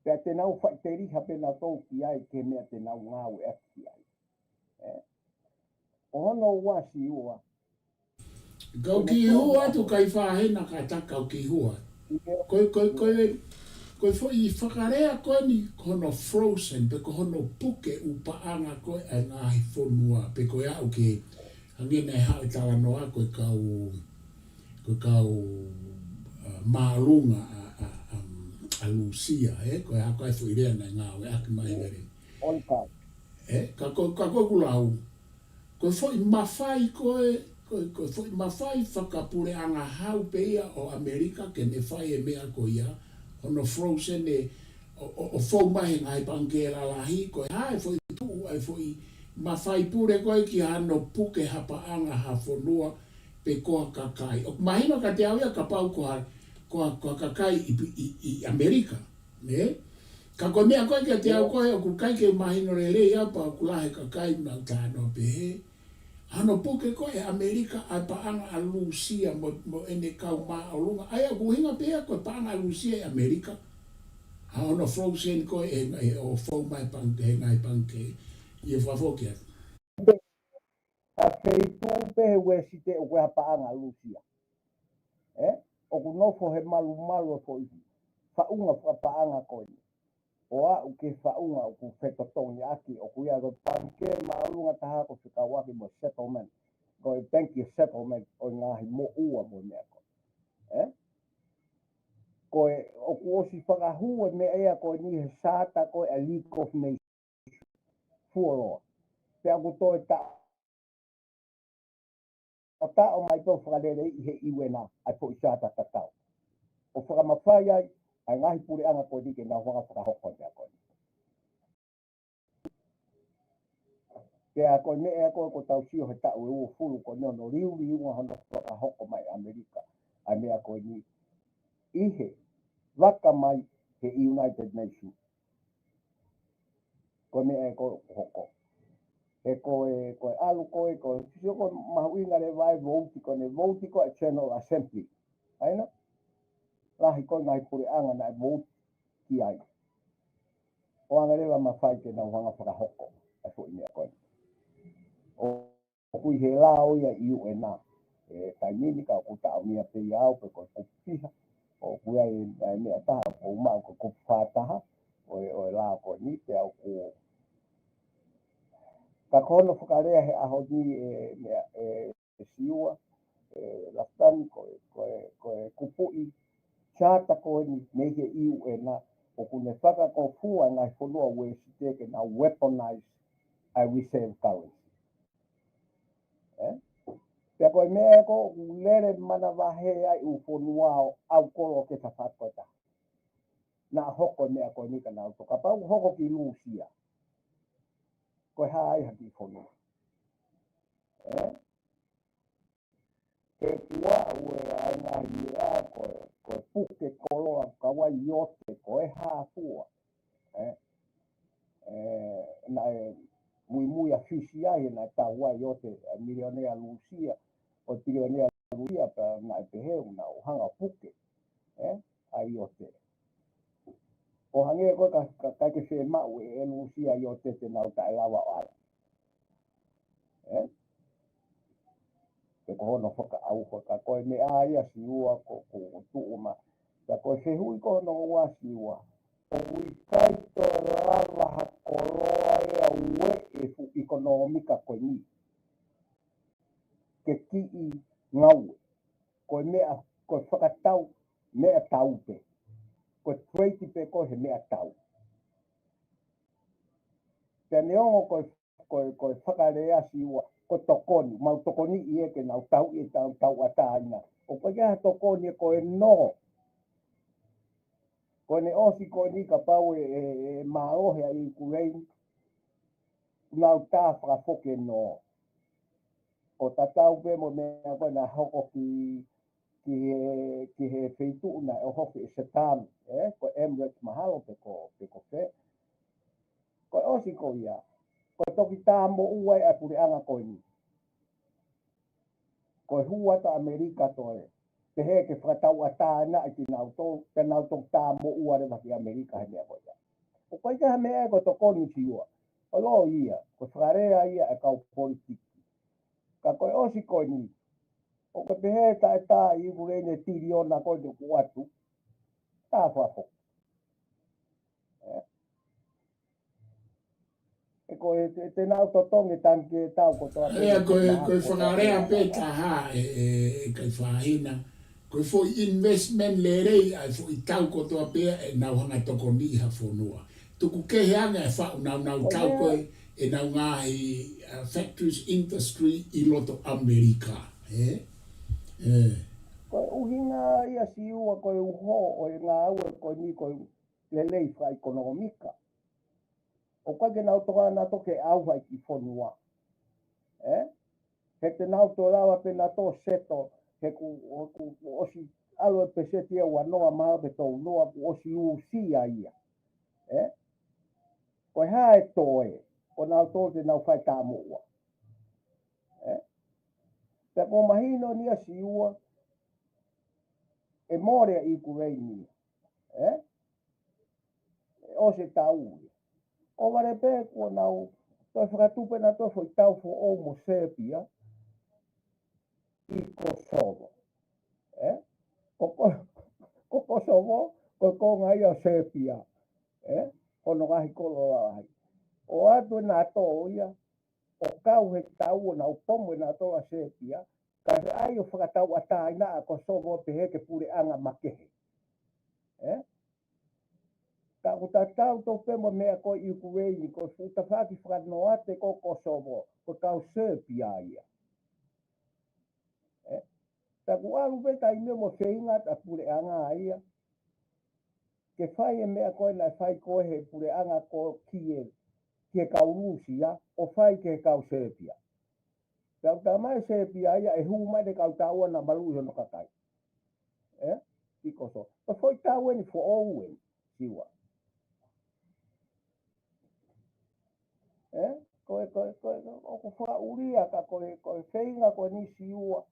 Pea te nau faʻiteliha pē nautolu ki ai ki he meʻa te nau ngāueʻaki ai. Ē? Ko hono ua, Siua. Kau kiʻi hū atu kai fāhina kātaki kau kiʻi hū atu. ʻIo. Ko e, ko e, ko e, ko e foʻi fakalea ko eni, ko hono frozen, pe ko hono puke ʻū paʻanga ko ē ʻa e ngaahi fonua, pe ko e aʻu ki he, hangē naʻe haʻu e talanoa ko e kau, ko e kau, ʻa, māʻolunga ʻa, ʻa, ʻa, ʻa ʻa Lūsia, ē, ko e hā ko ā e foʻi lea naʻe ngāueʻaki mai ʻe Lele. ʻOi ka. Ē, ka ko, ka ko ʻeku lau. Ko e foʻi mafai ko ē, ko e, ko e foʻi mafai fakapuleʻanga hau pē ia ʻo ʻAmelika ke ne fai e meʻa ko ia, hono frozen ē, ʻo, ʻo, ʻo fou mai he ngaahi pangikē lalahi, ko e hā e foʻi tuʻu ʻa e foʻi mafai pule ko ē ki hano puke ha paʻanga ha fonua pe ko ha kakai. ʻOku mahino kiate au ia kapau ko ha, ko ha, ko ha kakai ʻi, ʻi, ʻi ʻAmelika, nē? Ka ko e meʻa ko ē kiate au ko ē ʻoku ʻikai ke mahino lelei au pe ʻoku lahi e kakai naʻa nau talanoa pehē. Hano puke ko ē ʻe ʻAmelika ʻa e paʻanga ʻa Lūsia mo, mo ʻene kau māʻolunga. ʻA ia ʻoku ʻuhinga pē ia ko e paʻanga ʻa Lūsia ʻe ʻAmelika. ʻA hono frozen ko ē ʻe, ʻe ʻo fou mai pang-, he ngaahi pangikē. ʻIo fakafoki atu. ʻA e feituʻu pē he Uēsite ʻoku ʻi ai ha paʻanga ʻa Lūsia. Ē? ʻOku nofo he malumalu ʻo e foʻi faʻunga fakapaʻanga ko eni. ʻO aʻu ki he faʻunga ʻoku fetotongi ʻaki, ʻoku ʻi ai ko e pangikē māʻolunga taha ʻoku fekauʻaki mo e settlement. Ko e bank ʻi he settlement ʻo e ngaahi moʻua mo e meʻa ko ē. Ē? Ko e, ʻoku ʻosi fakahū e meʻa ia ko eni he sāta ko ē ʻa e League of Nations. Fuoloa. Pea ʻoku toe ta-, ʻo taʻo mai pē ʻo fakaleleiʻi he U N ʻa e foʻi sāta tatau. ʻO fakamafai ai, ʻa e ngaahi puleʻanga ko eni ke nau hanga ʻo fakahoko e meʻa ko eni. Pea ko e meʻa ko ē ʻoku tau sio he taʻu ʻe uofulu ko eni hono liuliunga hono fakahoko mai ʻe ʻAmelika ʻa e meʻa ko eni ʻi he vaka mai he United Nations. Ko e meʻa ē ʻoku hoko. He ko e, ko e ʻalu ko ē, ko e, sio ko e mahuʻinga leva e vouti ko eni, vouti ko ē General Assembly. ʻA ia, lahi ko ē ngaahi puleʻanga naʻe vouti ki ai. ʻO hanga leva ʻo mafai ke nau hanga ʻo fakahoko ʻa e foʻi meʻa ko ē. ʻOku ʻi he lao ia ʻi U N ʻa e taimi ni ka ʻoku taʻomia pē ia au pe ko e kupu fiha. ʻOku ʻi ai e meʻa taha ʻoku ou maʻu ko e kupu fā taha ʻo e, ʻo e lao ko eni pea ʻoku. Ka ko hono fakalea he ʻaho ni ʻe meʻa, ʻe ʻe Siua, ʻe Lafitani, ko e, ko e, ko e kupuʻi sāta ko eni mei he U N ʻa ʻoku ne fakakōfua ngaahi fonua Uēsite ke nau weaponize ʻa e reserve currency. Ē? Pea ko e meʻa ē ʻoku lele manavahē ai ʻū fonua ʻo ʻaukolo ke fafat ko e taha. Naʻa hoko e meʻa ko eni ka nau toka pau hoko ki Lūsia. Ko e hā ai ha kiʻi fonua. Ē? Ke kuaʻu e ʻai ngaahi meʻa ko e, ko e puke koloa kau ai ʻiote ko e hā fua. Ē? Ē, naʻe muimui ʻa Fisi ai, naʻe tau ai ʻiote, ʻa e milionea Lūsia, ʻo e pilionea Lūsia, pea naʻe pehē ʻoku nau hanga ʻo puke. Ē? ʻA e ʻiote. ʻO hangē ko e ka, ka, ka ke fiemaʻu ʻe, ʻe Lūsia ʻiote te nau taʻelava ʻo ʻai. Ē? Pe ko hono fakaʻauha ka ko e meʻa ia Siua ko, ko, ko tuʻu ma. Ka ko e fehuʻi ko hono ua Siua. ʻOku ʻikai toe lava ha koloa ia ʻo ueʻi e fuʻu ʻekonōmika ko eni. Ke kiʻi ngaue. Ko e meʻa, ko e fakatau, meʻa tau pē. Ko e trade pē ko e he meʻa tau. Pea neongo ko e, ko e, ko e fakalea Siua, ko e tokoni, mau tokoniʻi ē ke nau tauʻi e tau, tauʻatāina. ʻOku ʻikai ha tokoni ē ko e nō. Ko ʻene ʻosi ko eni kapau ʻe, ʻe, ʻe mālohi ʻa ʻIukuleini, nau tā fakafoki e nō. ʻO tatau pē mo e meʻa ko ē naʻe hoko ki, ki he, ki he feituʻu naʻe ʻohofi ʻe Saddam, ē, ko Emirates mahalo pe ko, pe ko fē. Ko e ʻosi ko ia, ko e toki tā moʻua ʻa e puleʻanga ko eni. Ko e hū atu ʻa ʻAmelika toe. Pehē ke fakatauʻatāinaʻi kinautolu, pea nau toki tā moʻua leva ki ʻAmelika he meʻa ko ia. ʻOku ʻikai ha meʻa ē ko e tokoni Siua. ʻO loi ia, ko e fakalea ia ʻa e kau politiki. Ka ko e ʻosi ko eni. ʻOku pehē taʻetā ʻIukuleini e tiliona ko eni ʻoku ʻoatu. Tā fakafoki. Ē? ʻE ko e, te, te nau totongi e tangikē tau kotoa pē. ʻIa, ko e, ko e fakalea pē taha ē, ē, ē Kaifahina. Ko e foʻi investment lelei ʻa e foʻi tau kotoa pē ʻenau hanga tokoniʻi ha fonua. Tuku kehe ange e faʻu naunau tau ko ē ʻenau ngaahi, uh, factories industry ʻi loto ʻAmelika. Ē? Ē. Ko e ʻuhinga ia Siua ko e uho ʻo e ngāue ko eni ko e lelei fakaʻekonōmika. ʻOku ʻikai ke nau tokanga nautolu ke ʻauha e kiʻi fonua. Ē? He te nau toe lava pē nautolu ʻo settle, he kuo, kuo, kuo ʻosi ʻalu e peseti ʻe uanoa mahalo pe tolunoa kuo ʻosi lūsia ia. Ē? Ko e hā e toe, ko nautolu te nau fai tamuʻa. Ē? Pea ko e mahino ni ia Siua, ʻe mole ʻa ʻIukuleini. Ē? ʻE ʻosi e tau ia. ʻO vale pē kuo nau toe fakatupu ʻenau toe foʻi tau foʻou mo Sēpia ʻi Kosovo. Ē? Ko, ko, ko Kosovo, ko e konga ia ʻo Sēpia. Ē? Ko hono ngaahi kolo lalahi. ʻOatu ʻe nautolu ia, ʻo kau he tau ʻo nau pomu ʻe nautolu ʻa Sēpia, kae ʻai ʻo fakatauʻatāina ʻa Kosovo pehē ke puleʻanga makehe. Ē? Ka ʻoku tatau tofu pē mo e meʻa ko ē ʻIukuleini, ko e fuʻu tafaʻaki fakanoate ko Kosovo, ko e kau Sēpia ia. Ē? Ka kuo ʻalu pē taimi mo feinga ʻa e puleʻanga ia ke fai e meʻa ko ē naʻe fai ko ē he puleʻanga ko Kievi, ki he kau Lūsia, ʻo fai ki he kau Sēpia. Pea ʻoku talamai ʻe Sēpia ia ʻe hū mai ʻene kau taua naʻa maluʻi hono kakai. Ē? ʻI Kosovo. Ko e foʻi tau eni foʻou eni, Siua. Ē? Ko e, ko e, ko e, ʻoku fakaʻulia ka ko e, ko e feinga ko eni Siua.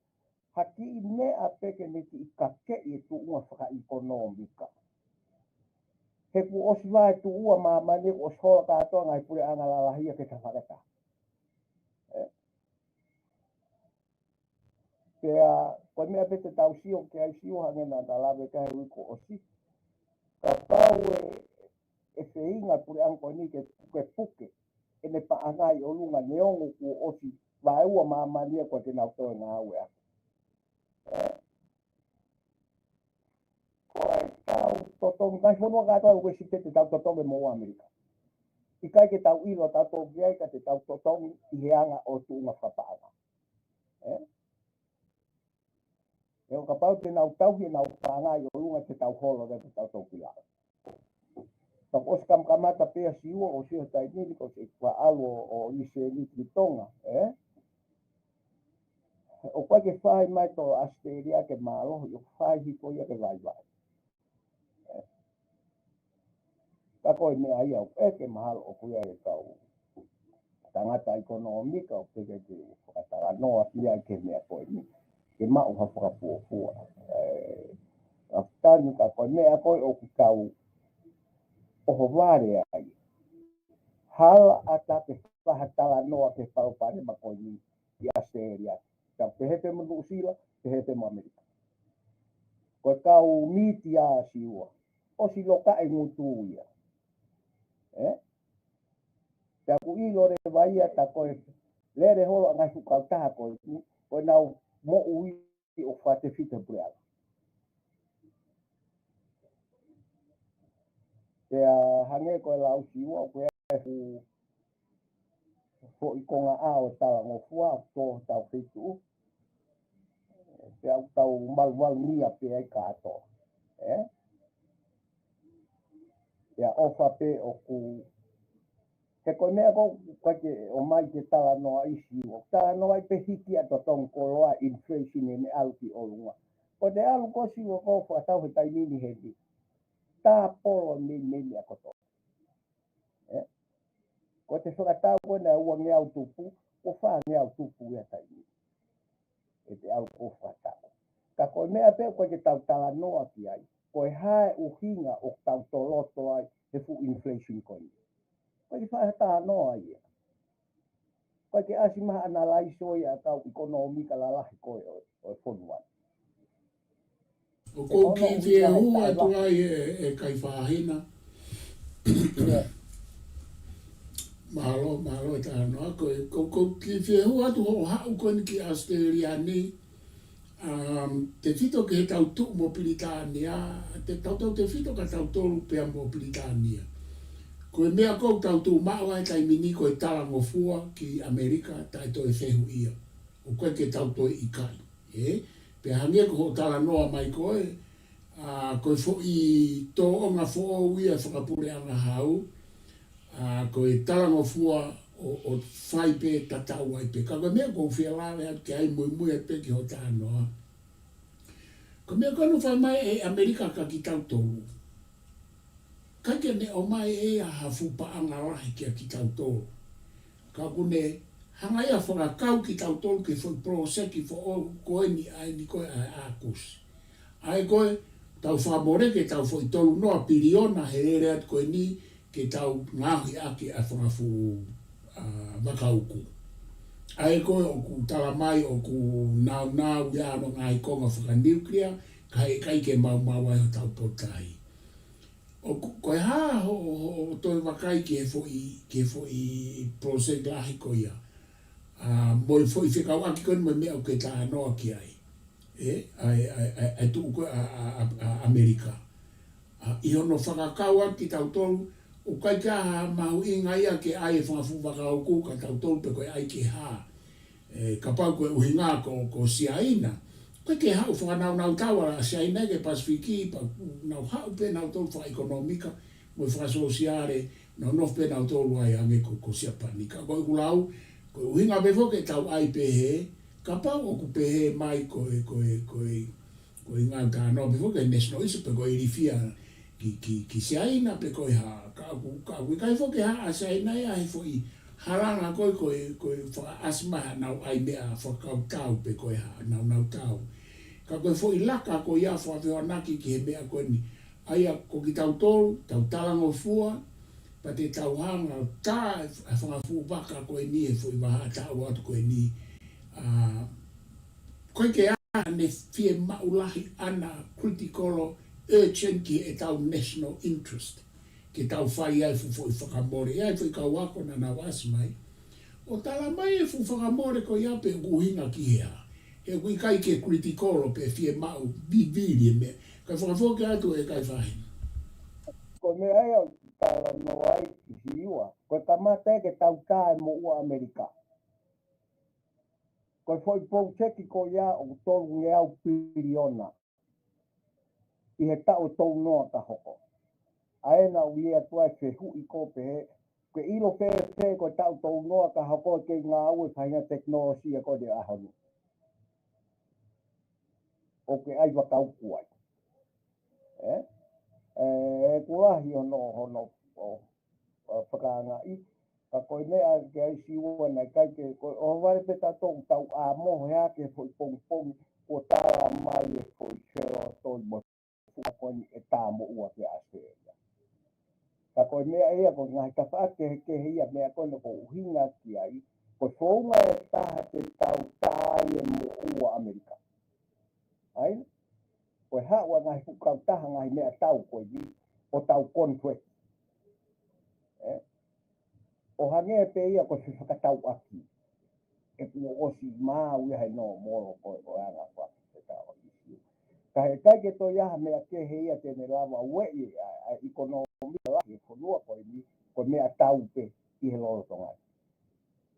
Ha kiʻi meʻa pē ke ne kiʻi kakeʻi e tuʻunga fakaʻekonōmika. He kuo ʻosi vaetuʻua māmani, kuo ʻosi hola kātoa ngaahi puleʻanga lalahi ia ke tafakata. Ē? Pea, ko e meʻa pē te tau sio ki ai Siua hangē naʻa ta lave ki ai he uike kuo ʻosi. Kapau ʻe, ʻe feinga puleʻanga ko eni ke pukepuke ʻene paʻanga ʻi ʻolunga neongo kuo ʻosi vaeua māmani ia ko e ke nau toe ngāue ake. Ē? Ko e tau totongi, ngaahi fonua kātoa ʻoku ʻi ai e sipeti tau totongi mo ʻAmelika. ʻIkai ke tau ʻilo tautolu ki ai ka te tau totongi ʻi he anga ʻo tuʻunga fakapaʻanga. Ē? ʻE ʻo kapau te nau tauhi ʻenau paʻanga ʻi ʻolunga te tau holo te tau tau ki lalo. Ka kuo ʻosi kamakamata pē ia Siua ʻosi ʻo taimi ni kuo ʻosi ʻalu ʻo, ʻo ʻIsileli ki Tonga, ē? ʻOku ʻikai ke fai mai ʻe ʻAositelēlia ke mālohi, ʻoku fai hifo ia ke vaivai. Ē? Ka ko e meʻa ia ʻoku ʻeke mahalo ʻoku ʻi ai e kau tangata ʻekonōmika ʻoku ʻikai ke fakatalanoa ki ai ki he meʻa ko eni. Ke maʻu ha fakafuofua. Ē, ʻa tanu ka ko e meʻa ko ē ʻoku tau ʻohovale ai. Hala ʻatā ke fai ha talanoa ki he palopalema ko eni ʻi ʻAositelēlia. Ka pehē pē mo Nuʻusila, pehē pē mo ʻAmelika. Ko e kau mītia Siua. ʻOsi loka e ngutu ia. Ē? Pea ʻoku ʻilo leva ia ta ko e lele holo ʻa e ngaahi fuʻu kautaha ko eni, ko ʻenau moʻui ʻo fakatefito he puleʻanga. Pea hangē ko e lau Siua, ʻoku ʻi ai e fuʻu foʻi konga ʻao ʻo e talangofua, ʻoku tō hotau feituʻu. Pea ʻoku tau malumalu nia pē ai kātoa. Ē? Pea ʻofa pē ʻoku. He ko e meʻa ko ē ʻoku ʻikai ke ʻomai ke talanoaʻi Siua. Talanoaʻi pē hiki ʻa e totongi koloa inflation ʻene ʻalu ki ʻolunga. Ko e te ʻalu ko Siua ko e fakatau he taimi ni heni. Tāpolo meimei meʻa kotoa. Ē? Ko e te fakatau ko ē naʻe uangeau tupu, ko e fāngeau tupu ia taimi. ʻE te ʻalu ko e fakatau. Ka ko e meʻa pē ʻoku ʻikai ke tau talanoa ki ai. Ko e hā e ʻuhinga ʻoku tau toloto ai he fuʻu inflation ko eni. ʻIkai ke fai ha talanoa ia. ʻIkai ke ʻasi mai ha ʻanalaiso ia ʻa e kau ʻekonōmika lalahi ko ē ʻo, ʻo e fonua. ʻOku ou kiʻi fie hū atu ai ē, ē Kaifahina. Mālō, mālō e talanoa ko ē. ʻOku ou kiʻi fie hū atu hoʻo haʻu ko eni ki ʻAositelēlia ni. Um, tefito ki he tau tuʻu mo Pilitānia, te tau tau tefito ka tau tolu pea mo Pilitānia. Ko e meʻa ko ʻoku tau tuʻu maʻu ai taimi ni ko e talangofua ki ʻAmelika, taʻe toe fehuʻia. ʻOku ʻikai ke tau toe ʻikai, ē? Pea hangē ko hoʻo talanoa mai ko ē, a, ko e foʻi tōʻonga foʻou ia fakapuleʻanga hau, a, ko e talangofua ʻo, ʻo fai pē tatau ai pē. Ka ko e meʻa ʻoku ou fie lave atu ki ai muimui atu pē ki hoʻo talanoa. Ko e meʻa ko ē naʻe fai mai ʻe ʻAmelika kia kitautolu. ʻIkai ke ne ʻomai ʻe ia ha fuʻu paʻanga lahi kia kitautolu. Ka ʻoku ne hanga ia ʻo fakakau kitautolu ki he foʻi poloseki foʻou ko eni ʻa eni ko ē ʻa e AUKUS. ʻA ē ko ē tau fakamole ki he tau foʻi tolu noa piliona he lele atu ko eni ke tau ngaohi ʻaki ʻa e fanga fuʻu, a, vaka uku. ʻA ē ko ē ʻoku tala mai ʻoku naunau ia hono ngaahi konga fakanuclear, ka heʻikai ke maumau ai hotau potutahi. ʻOku, ko e hā hoʻo, hoʻo toe vakai ki he foʻi, ki he foʻi poloseki lahi ko ia. A, mo e foʻi fekauʻaki ko eni mo e meʻa ʻoku ke talanoa ki ai. Ē, ʻa e, ʻa e, ʻa e, ʻa e tuʻu ko ē ʻa, ʻa, ʻa, ʻa ʻAmelika. A, ʻi hono fakakau atu kitautolu, ʻoku ʻikai ke ʻi ai ha mahuʻinga ia ke ʻai e fanga fuʻu vaka uku kia tautolu pe ko e ʻai ke hā. Ē, kapau ko e ʻuhinga ko, ko Siaina. ʻOku ʻikai ke haʻu fakanaunau tau ʻa Siaina ki he Pasifiki, pea nau haʻu pē nautolu fakaʻekonōmika, mo e fakasōsiale, nau nofo pē nautolu ai hangē ko, ko Siapani. Ka ko ʻeku lau, ko e ʻuhinga pē foki ke tau ʻai pehē, kapau ʻoku pehē mai ko e, ko e, ko e, ko e ngaahi talanoa pē foki, national issue pe ko e ilifia ki, ki, ki Siaina pe ko e hā, ka ʻoku, ka ʻoku ʻikai foki ke hā ʻa Siaina ia he foʻi halanga ko ē, ko e, ko e fakaʻasi mai haʻanau ʻai meʻa fakakautau pe ko e hā, naunau tau. Ka ko e foʻi laka ko ia fakafehoanaki ki he meʻa ko eni. ʻA ia ko kitautolu, tau talangofua, pea te tau hanga ʻo tā e fanga fuʻu vaka ko eni he foʻi vahaʻa taʻu atu ko eni. A, ʻoku ʻikai ke ʻi ai haʻane fiemaʻu lahi ʻana critical urgent ki heʻetau national interest. Ke tau fai ai e fuʻu foʻi fakamole, ʻi ai e foʻi kau ako naʻa nau ʻasi mai. ʻO tala mai e fuʻu fakamole ko ia pe ʻoku ʻuhinga ki he hā. He ʻoku ʻikai ke critical pe fiemaʻu vivili e meʻa. Kae fakafoki atu e kakai fāhina. Ko e meʻa ia ʻoku talanoa ai ʻi Siua. Ko e kamata ia ke tau tā e moʻua ʻAmelika. Ko e foʻi poloseki ko ia ʻoku tolungeau piliona ʻi he taʻu ʻe tolunoa ka hoko. ʻA ē naʻa ku lea atu ai ʻo fehuʻi ko ē pehē, ke ʻilo fēfē ko e taʻu ʻe tolunoa ka hoko ʻe kei ngāue e faʻahinga tekinolosia ko eni ʻa e ʻaho ni. ʻOku ke ʻai vaka uku ai. Ē? Ē, ʻoku lahi hono, hono, ʻo, ʻo fakaangaʻi. Ka ko e meʻa ke ʻai Siua naʻe ʻikai ke, ko e ʻohovale pē tautolu tau ʻā mohe hake he foʻi pongipongi, kuo tala mai e foʻi felo toi mo e fuʻu ako ni ʻe tā moʻua ki ʻAositelēlia. Ka ko e meʻa ia, ko e ngaahi tafaʻaki kehekehe ia meʻa ko eni ʻoku ou ʻuhinga ki ai, ko e founga ʻe taha ke tau tā ai e moʻua ʻAmelika. ʻA ia, ko e haʻu ʻa e ngaahi fuʻu kautaha ngaahi meʻatau ko eni ʻo tau conflict. Ē? ʻO hangē pē ia ko e fefakatauʻaki. ʻE kuo ʻosi maau ia he nōmolo ko e anga faka-, fekau ʻo ʻIsiu. Ka heʻikai ke toe ʻi ai ha meʻa kehe ia te ne lava ueʻi ʻa, ʻa e ʻekonōmika lahi e fonua ko eni, ko e meʻatau pē ʻi he lolotonga ni.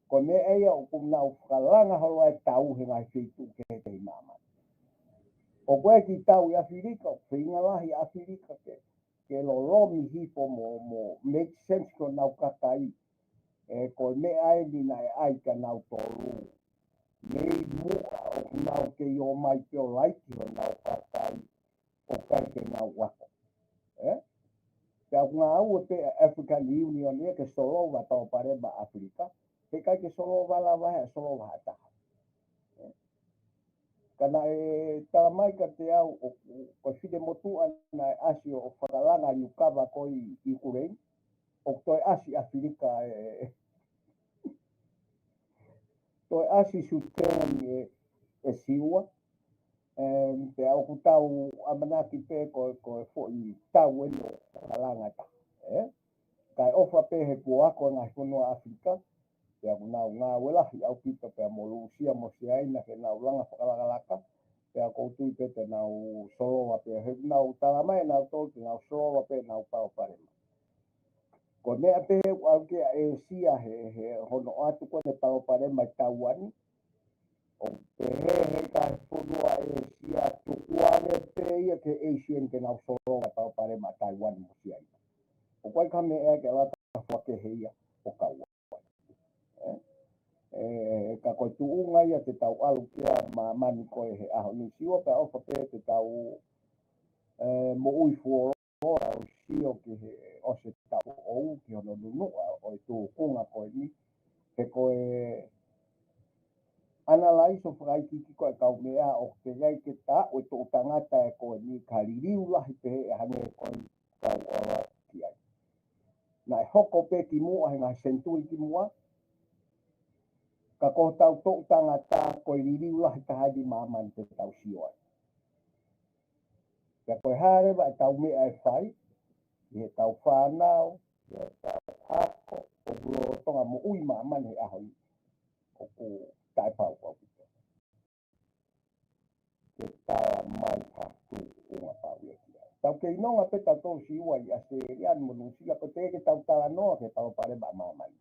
Ko e meʻa ia ʻoku nau fakalanga holo ai e tau he ngaahi feituʻu kehekehe ʻi māmani. ʻOku ʻi ai e kiʻi tau ʻi ʻAfilika, ʻoku feinga lahi ʻAfilika ke, ke lolomi hifo mo, mo make sense ki honau kakai. Ē, ko e meʻa eni naʻe ʻai kia nautolu. Mei muʻa ʻoku nau kei ō mai pē ʻo laiki honau kakai ʻoku ʻikai ke nau ako. Ē? Pea ʻoku ngāue pē ʻa e African Union ia ke solova e palopalema ʻa ʻAfilika, heʻikai ke solova lava ia, solova ha taha. Ē? Ka naʻe tala mai kiate au ʻoku, ko e finemotuʻa naʻe ʻasi ʻo fakalanga e liukava ko ē ʻi ʻIukuleini, ʻoku toe ʻasi ʻAfilika ē, toe ʻasi Suteni ē, ʻe Siua. Em, pea ʻoku tau ʻamanaki pē ko, ko e foʻi tau eni ʻo fakalanga ʻe taha, ē? Kae ʻofa pē he kuo ako e ngaahi fonua ʻAfilika, pea ʻoku nau ngāue lahi ʻaupito pea mo Lūsia mo Siaina ke nau langa fakalakalaka, Pea ʻoku ou tui pē te nau solova pē, he ʻoku nau tala mai ʻe nautolu te nau solova pē ʻenau palopalema. Ko e meʻa pē he ʻoku ʻalu ki ai ʻa ʻĒsia he, he hono ʻoatu ko eni e palopalema ʻi Taiuani. ʻOku pehē he ngaahi fonua ʻĒsia tukuange pē ia ki he ʻĒsia ni ke nau solova e palopalema ʻa Taiuani mo Siaina. ʻOku ʻikai ko ha meʻa ia ke lata fakehe ia ʻo kau ai. ʻE, ʻe, ka ko e tuʻunga ia te tau ʻalu ki ai ʻa māmani ko ē he ʻaho ni, Siua, pea ʻofa pē te tau, ʻe, moʻui fuoloa ʻo sio ki he ʻosi e taʻu ʻoʻou ki hono nunuʻa ʻo e tūkunga ko eni. He ko e ʻanalaiso fakaikiiki ko ē ʻa e kaumeʻa ʻoku teʻeki ai ke taʻu e toʻu tangata ē ko eni ka liliu lahi pehē ʻe hangē ko eni tau ʻalu ki ai. Naʻe hoko pē kimuʻa he ngaahi senituli kimuʻa, ka ko hotau toʻu tangata ko e liliu lahi taha eni ʻi māmani te tau sio ai. Pea ko e hā leva ʻetau meʻa ʻe fai, ʻi heʻetau fānau, ʻi heʻetau ako, ʻoku lolotonga moʻui ʻi māmani he ʻaho ni, ʻoku taʻepau ʻaupito ke tala mai ha tuʻunga pau ia ki ai. Tau kei nonga pē tautolu, Siua, ʻi ʻAositelēlia mo Nuʻusila, ʻoku teʻeki ke tau talanoa ki he palopalema ʻa māmani.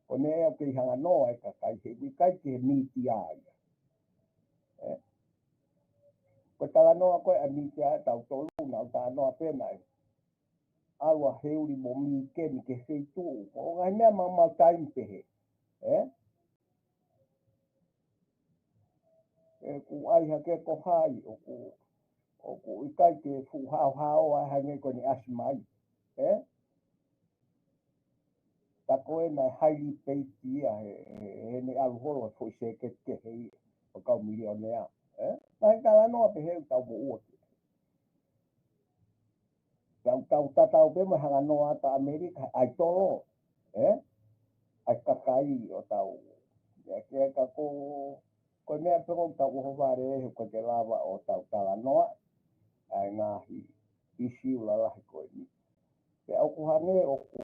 Ko e meʻa ia ʻoku kei hanga noa e kakai he ʻoku ʻikai ke he mītia ia. ʻE? Ko e talanoa ko ē ʻa e mītia ʻa tautolu, nau talanoa pē naʻe ʻalu ʻa Heuli mo Mīkeni ki he feituʻu. Ko e ngaahi meʻa maumau taimi pehē. ʻE? ʻE, ʻoku ʻai hake ko hai, ʻoku, ʻoku ʻikai ke fuʻu haohaoa ʻa e hangē ko eni ʻasi mai. ʻE? Ka ko ena ʻe highly paid ia he, he, he ne ʻalu holo he foʻi sēketi kehe ia ʻo e kau milionea. ʻE? Ngaahi talanoa pehē ʻoku tau moʻua ki ai. Tau, tau tatau pē mo e hanga noa atu ʻa ʻAmelika, ʻa e tolo, ʻe? ʻA e kakai ʻo tau. ʻIa ke ka ko, ko e meʻa pē ʻoku tau ʻohovale he ʻoku ʻikai ke lava ʻo tau talanoa ʻa e ngaahi ʻīsiu lalahi ko eni. Pea ʻoku hangē ʻoku,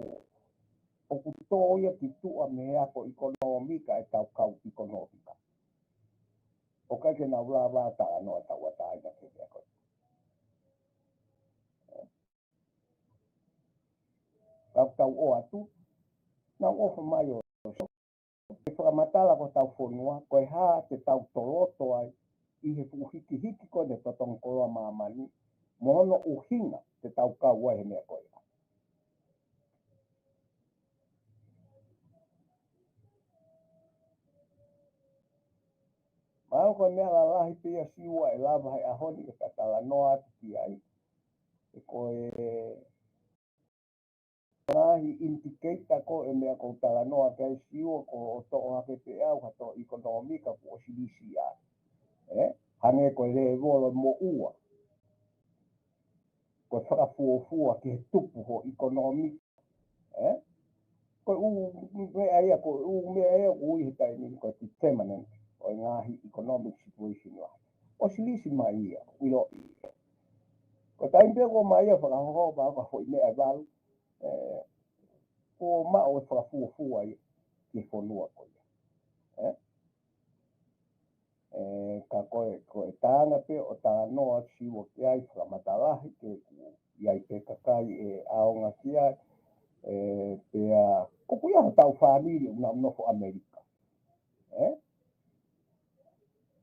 ʻoku tō ia ki tuʻa mei he ako ʻikonōmika ʻetau kau ʻikonōmika. ʻOku ʻikai ke nau lava talanoa tauʻatāina ki he meʻa ko ē. Ka tau ʻoatu, nau ʻofa mai ʻo ke fakamatala ko hotau fonua, ko e hā te tau toloto ai ʻi he fuʻu hikihiki ko eni e totongi koloa māmani, mo hono ʻuhinga te tau kau ai he meʻa ko ia. Mahalo ko e meʻa lalahi pē ia, Siua, ʻe lava he ʻaho ni ke ta talanoa atu ki ai. ʻE ko e ngaahi indicator ko ē meʻa ʻoku ou talanoa ki ai, Siua, ko hoʻo toʻo hake pē ʻe au ha toʻo ʻikonōmika kuo ʻosi lisi ai. ʻE? Hangē ko e lēvolo moʻua. Ko e fakafuofua ki he tupu hoʻo ʻikonōmika. ʻE? Ko e ʻū meʻa ia, ko e ʻū meʻa ia ʻoku ui he taimi ni ko e determinant ʻo e ngaahi economic situation lahi. ʻOsi lisi mai ia, ʻiloʻi ia. Ko e taimi pē kuo ʻomai ia fakahoho, pea ko e foʻi meʻa ʻe valu, ʻe, kuo maʻu e fakafuofua ia ki he fonua ko ia. ʻE? ʻE, ka ko e, ko e taimi pē ʻo talanoa, Siua, ki ai, fakamatalahi ke ʻoku ʻi ai pē kakai ʻe ʻaonga ki ai, ʻe, pea ʻoku ʻi ai hotau fāmili ʻoku nau nofo ʻAmelika. ʻE?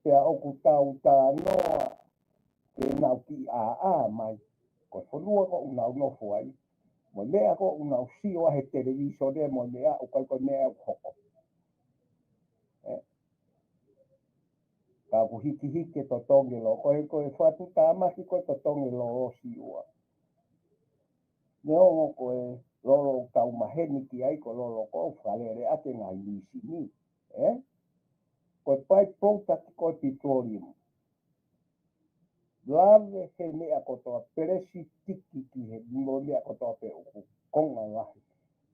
Pea ʻoku tau talanoa ke nau kiʻi ʻāʻā mai ko e fonua ko ē ʻoku nau nofo ai, mo e meʻa ko ē ʻoku nau sio ai he televīsone, mo e meʻa ʻoku ʻikai ko e meʻa ʻoku hoko. ʻE? Ka ʻoku hikihiki e totongi lolo, ko e, ko e fatu tāmaki ko e totongi lolo, Siua. Neongo ko e lolo ʻoku tau maheni ki ai ko e lolo ko ē ʻoku fakalele ʻaki e ngaahi mīsini. ʻE? Ko e by-product ko e petroleum. Lave he meʻa kotoa, pelasitiki ki he mo e meʻa kotoa pē ʻoku konga lahi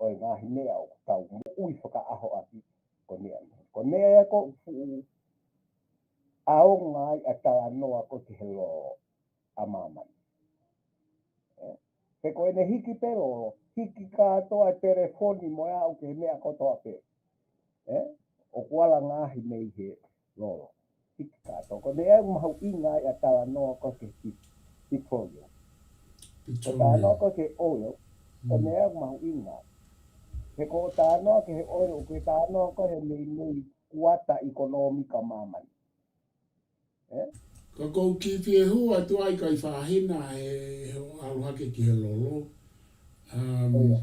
ʻo e ngaahi meʻa ʻoku tau moʻui fakaʻaho ʻaki ko e meʻa ni. Ko e meʻa ia ʻoku fuʻu ʻaonga ai ʻa e talanoa ko ē ki he lolo ʻa māmani. ʻE? He ko ʻene hiki pē lolo, hiki kātoa e telefoni mo e aʻu ki he meʻa kotoa pē. ʻE? ʻOku ala ngaahi mei he lolo. Hiki kātoa Ko e meʻa ia ʻoku mahuʻinga ai ʻa e talanoa ko ē ki he petroleum. Ko e talanoa ko ē ki he oil, ko e meʻa ia ʻoku mahuʻinga. He ko e talanoa ki he oil, ko e talanoa ko ē he meimei kuata ʻekonōmika ʻo māmani. Ē? Ka ʻoku ou kiʻi fie hū atu ai kae fāhina he, he ʻalu hake ki he lolo. Um, ʻIo.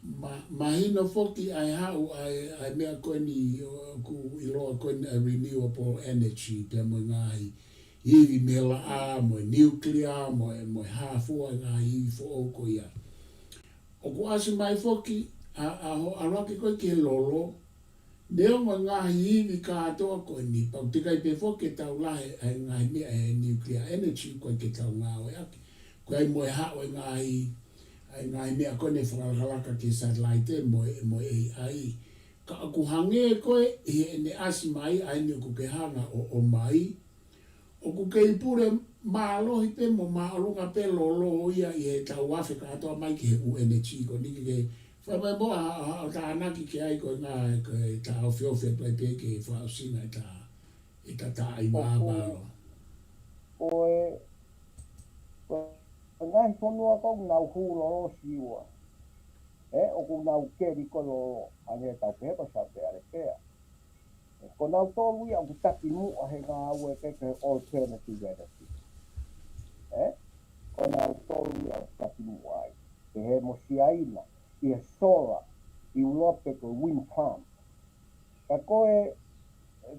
Ma-, mahino foki ʻa e haʻu ʻa e, ʻa e meʻa ko eni ʻoku ʻiloa ko eni ʻa e renewable energy, pea mo e ngaahi ivi mei he laʻā, mo e nuclear, mo e, mo e hā fua ngaahi ivi foʻou ko ia. ʻOku ʻasi mai foki ʻa, ʻa hoʻo ʻalu hake ko ē ki he lolo, neongo e ngaahi ivi kātoa ko eni, pau teʻeki ai pē foki ke tau lahi ʻa e ngaahi meʻa he nuclear energy ko ē ke tau ngāueʻaki. Ko e mo e haʻu e ngaahi, ʻa e ngaahi meʻa ko eni fakalakalaka ki he satellite mo e, mo e A I. Ka ʻoku hangē ko ē ʻi heʻene ʻasi mai ʻa eni ʻoku ke hanga ʻo, ʻomai, ʻoku kei pule mālohi pē mo māʻolunga pē lolo ia ʻi heʻetau afe kātoa mai ki he ʻū energy ko eni ke fai mai mo ha, ha, ha tānaki ki ai ko e ngaahi, ko e taʻofiofia pē pē ke fakaʻosinga ʻeta, ʻeta taʻi māmāloa. Ko e, ko e ngaahi fonua ko ē ʻoku nau hū lolo siua. Ē, ʻoku nau keli ko ē lolo, hangē ʻetau pehē ko Saute ʻAlepea. Ko nautolu ia ʻoku taki muʻa he ngāue ko ē ki he alternative energy. Ē? Ko nautolu ia ʻoku taki muʻa ai. Pehē mo Siaina, ʻi he solar, ʻIulope ko e wind farm. Ka ko e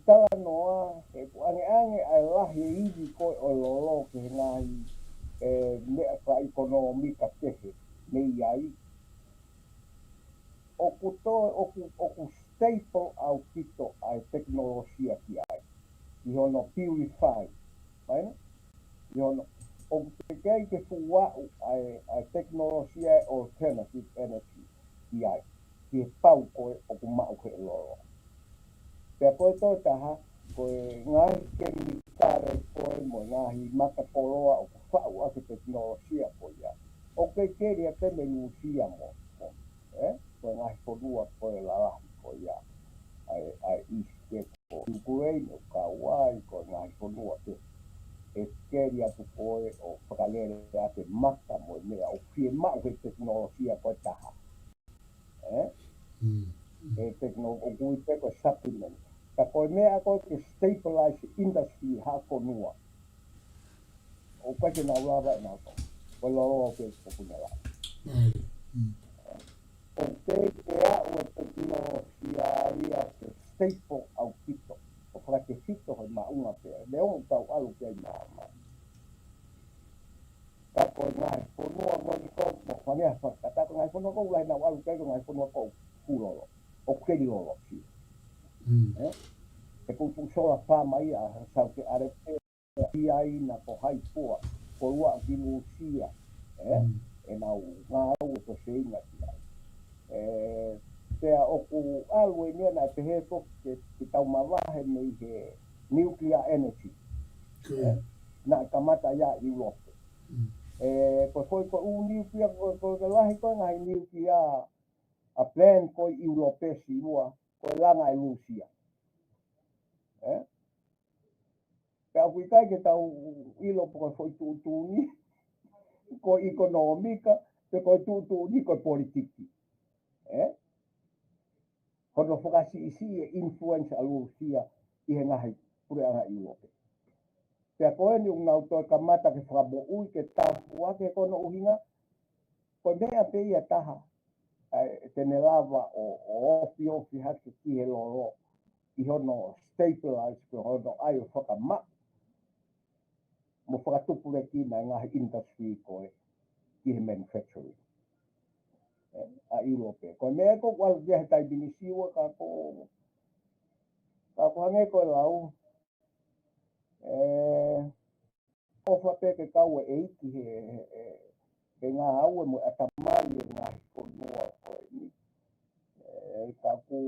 talanoa, he ʻoku ʻangeʻange ʻa e lahi e ivi ko ē ʻo e lolo ki he ngaahi, ē, meʻa fakaʻekonōmika kehe mei ai. ʻOku toe, ʻoku, ʻoku stable ʻaupito ʻa e tekinolosia ki ai, ʻi hono purify, mai na? ʻI hono, ʻoku teʻeki ai ke fuʻu aʻu ʻa e, ʻa e tekinolosia ʻo e alternative energy ki ai, ki he pau ko ē ʻoku maʻu he lolo. Pea ko e toe taha, ko e ngaahi kemikale ko ē mo e ngaahi maka koloa ʻoku faʻu ʻaki e tekinolosia ko ia. ʻOku kei keli atu mei Lūsia mo, mo, ē? Ko e ngaahi fonua ko ē lalahi ko ia. ʻA e, ʻa e East ko ē ko ʻIukuleini ʻoku kau ai, ko e ngaahi fonua ko ē ʻe keli atu ko ē ʻo fakalele ʻaki e maka mo e meʻa ʻoku fiemaʻu he tekinolosia ko e taha. Ē? Mm. E tekinolosia ʻoku ui pē ko e supplement. Ka ko e meʻa ko ē ke stabilize industry ha fonua, ʻoku ʻikai ke nau lava ʻe nautolu. Ko e lolo ko ē ʻoku ne lava. Mālie. Mm. ʻOku teʻeki ke aʻu e tekinolosia ia ke stable ʻaupito, ʻo fakatefito he maʻunga pē, neongo ʻetau ʻalu ki ai māmani. Ka ko e ngaahi fonua ko eni ko, mo fane a fakata ko e ngaahi fonua ko ē ʻoku lahi ʻenau ʻalu ki ai ko e ngaahi fonua ko ē ʻoku hū lolo, ʻoku keli lolo, sio. Mm. Ē? He ko e fuʻu solar farm ia ʻa Saute ʻAlepea, Siaina, ko hai fua, ko e ua ki Lūsia, ē? Mm. ʻEnau ngāue ko e seinga ki ai. Ē, pea ʻoku ʻalu eni ia naʻe pehē ko ē ke, ke tau mavahe mei he nuclear energy. Ko ia. Ē? Naʻe kamata ia ʻi ʻIulope. Mm. Ē, ko e foʻi ko e ʻū nuclear, ko, ko e lahi ko ē ngaahi nuclear a plant ko ē ʻi ʻIulope siua, ko e langa ʻe Lūsia. Ē? Pea ʻoku ʻikai ke tau ʻilo pe ko e foʻi tuʻutuʻuni ko e ʻekonōmika, pe ko e tuʻutuʻuni ko e politiki. Ē? Hono fakasiʻisiʻi e influence ʻa Lūsia ʻi he ngaahi puleʻanga ʻIulope. Pea ko eni ʻoku nau toe kamata ke fakamoʻui ke tāpuaki, he ko hono ʻuhinga, ko e meʻa pē ia taha, ʻa e, te ne lava ʻo, ʻo ofiofi hake ki he lolo, ʻi hono stabilize, pe hono ʻai ʻo fakamaʻa mo fakatupulekina e ngaahi industry ko ē ki he manufacturing. Ē, ʻa ʻIulope. Ko e meʻa ko ē ʻoku ʻalu ki ai he taimi ni siua ka ko, ka ko e hangē ko e lau, ē, ʻofa pē ke kau e ʻEiki he, he, he, he ngāue mo e ʻatamai e ngaahi fonua ko eni. Ē, ka ko,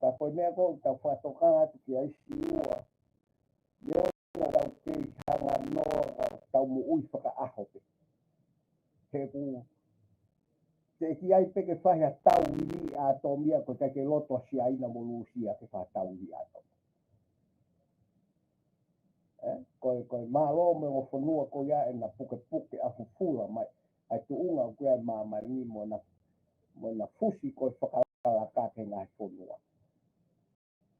ka ko e meʻa ko ē ʻoku tau fakatokanga atu ki ai siua, neongo ʻetau kei hanga noa ka tau moʻui fakaʻaho pē. He ʻoku teʻeki ai pē ke fai ha tau ivi ʻātomia, ko e ʻikai ke loto ʻa Siaina mo Lūsia ke fai ha tau ivi ʻātomia. ko e, ko e mālō mo e ongo fonua ko ia ʻena pukepuke ʻa fufula mai ʻa e tuʻunga ʻoku ʻi ai ʻa māmani mo ʻena, mo ʻena fusi ko e fakalaka ki he ngaahi fonua.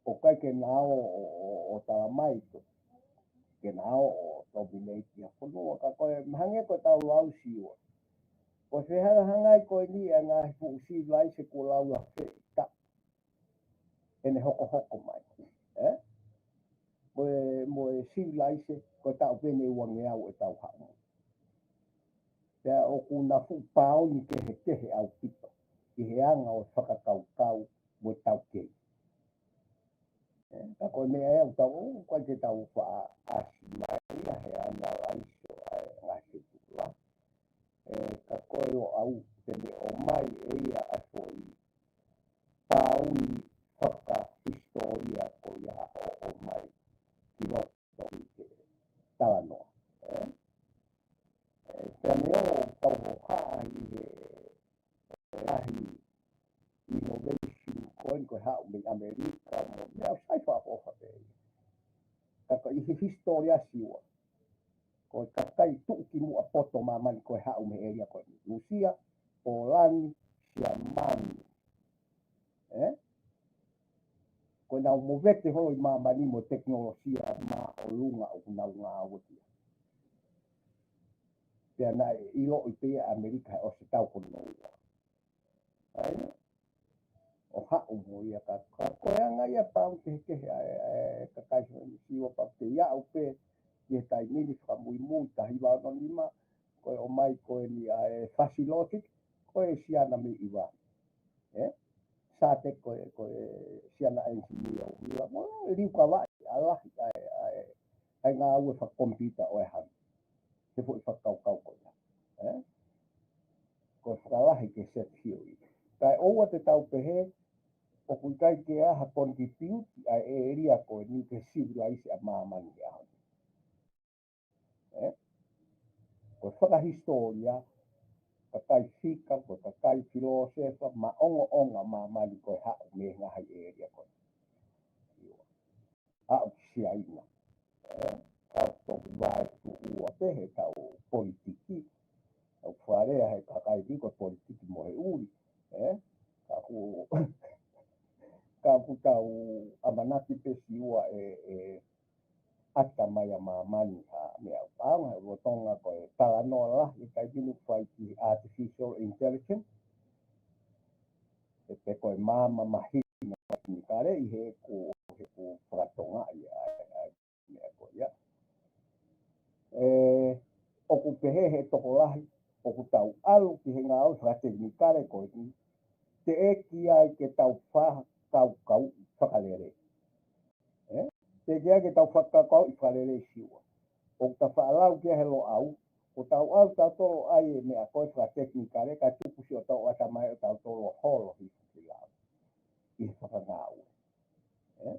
ʻOku ʻikai ke na ō ʻo, ʻo, ʻo tala mai ko, ke na ō ʻo dominate ʻa e fonua, ka ko e hangē ko ʻetau lau Siua. Ko e fehangahangai ko eni ʻa e ngaahi fuʻu sivilaise kuo lau la fe ta ʻene hokohoko mai. ʻE? Mo e, mo e sivilaise ko e taʻu pē ʻeni ʻe uangeau ʻetau haʻu. Pea ʻoku na fuʻu pāuni kehekehe ʻaupito ʻi he anga ʻo e fakakaukau mo e taukei. ʻE, ka ko e meʻa ʻe au tau, ʻoku ʻikai ke tau faʻa ʻasi mai ia he analyze ʻo e ngaahi feituʻu lahi. ʻE, ka ko e ʻoku ou tui te ne ʻomai ʻe ia ʻa e foʻi pāuni fakahisitōlia ko ia ʻo ʻomai ki loto ʻi he talanoa. ʻE, ʻe, pea ne ʻoku tau hohaʻa ʻi he lahi innovation ko eni ko e haʻu mei ʻAmelika mo e meʻa ʻoku sai fakaʻofoʻofa pē ia. Ka ko e ʻi he hisitōlia Siua, ko e kakai tuʻukimuʻa poto ʻo māmani ko e haʻu mei he ʻēlia ko eni. Lūsia, Pōlani, Siamani. ʻE? Ko ʻenau movete holo ʻi māmani mo e tekinolosia māʻolunga ʻoku nau ngāueʻaki. Pea naʻe ʻiloʻi pē ia ʻe ʻAmelika he ʻosi e taʻu hono ua. ʻAi, ʻo haʻu mo ia ka, ka ko e anga ia pau kehekehe ʻa e, ʻa e kakai Siua pau ke ia au pē ki he taimi ni fakamuimui taha hiva ono nima, ko e ʻomai ko eni ʻa e Fasilotic, ko e siana mei ʻIvani. ʻE? Sate ko e, ko e siana ʻenisinia ʻo ia, mo e Liukavaʻi, ʻa e lahi ʻa e, ʻa e, ʻa e ngāue fakakompiuta ʻo e hanu. He foʻi fakakaukau ko ia. ʻE? Ko e fakalahi ke set theory. Kae ʻoua te tau pehē, ʻoku ʻikai ke ʻi ai ha contribute ʻa e ʻēlia ko eni ki he sivilaise ʻa māmani he ʻaho ni. ʻE? Ko e fakahisitōlia, kakai fika, ko e kakai filōsefa, maʻongoʻonga māmani ko e haʻu mei he ngaahi ʻēlia ko eni. ʻIo. Haʻu ki Siaina. ʻE? Haʻu toki vaetuʻua pē he tau politiki. ʻOku fakalea he kakai ni ko e politiki mo e ʻuli. ʻE? Ka ʻoku, ka ʻoku tau ʻamanaki pē Siua ʻe, ʻe ʻata mai ʻa māmani ha meʻa ʻaonga he lolotonga ko e talanoa lahi ʻi he taimi ni ʻoku fai ki he artificial intelligence. ʻE pē ko e maama mahino ʻa e tekinikale ʻi heʻeku, heʻeku fakatonga ʻi ai, ʻa e meʻa ko ia. ʻE, ʻoku pehē he tokolahi, ʻoku tau ʻalu ki he ngāue fakatekinikale ko eni, teʻeki ai ke tau fakakaukauʻi fakalelei. ʻE? Teʻeki ai ke tau fakakaukauʻi fakalelei Siua. ʻOku ta faʻa lau ki ai he Loʻau, ʻoku tau ʻalu tautolu ʻo ʻai e meʻa ko e fakatekinikale, kae tuku siʻotau ʻatamai ʻo tautolu ʻo holo hifo ki lalo ʻi he fakangāue. ʻE?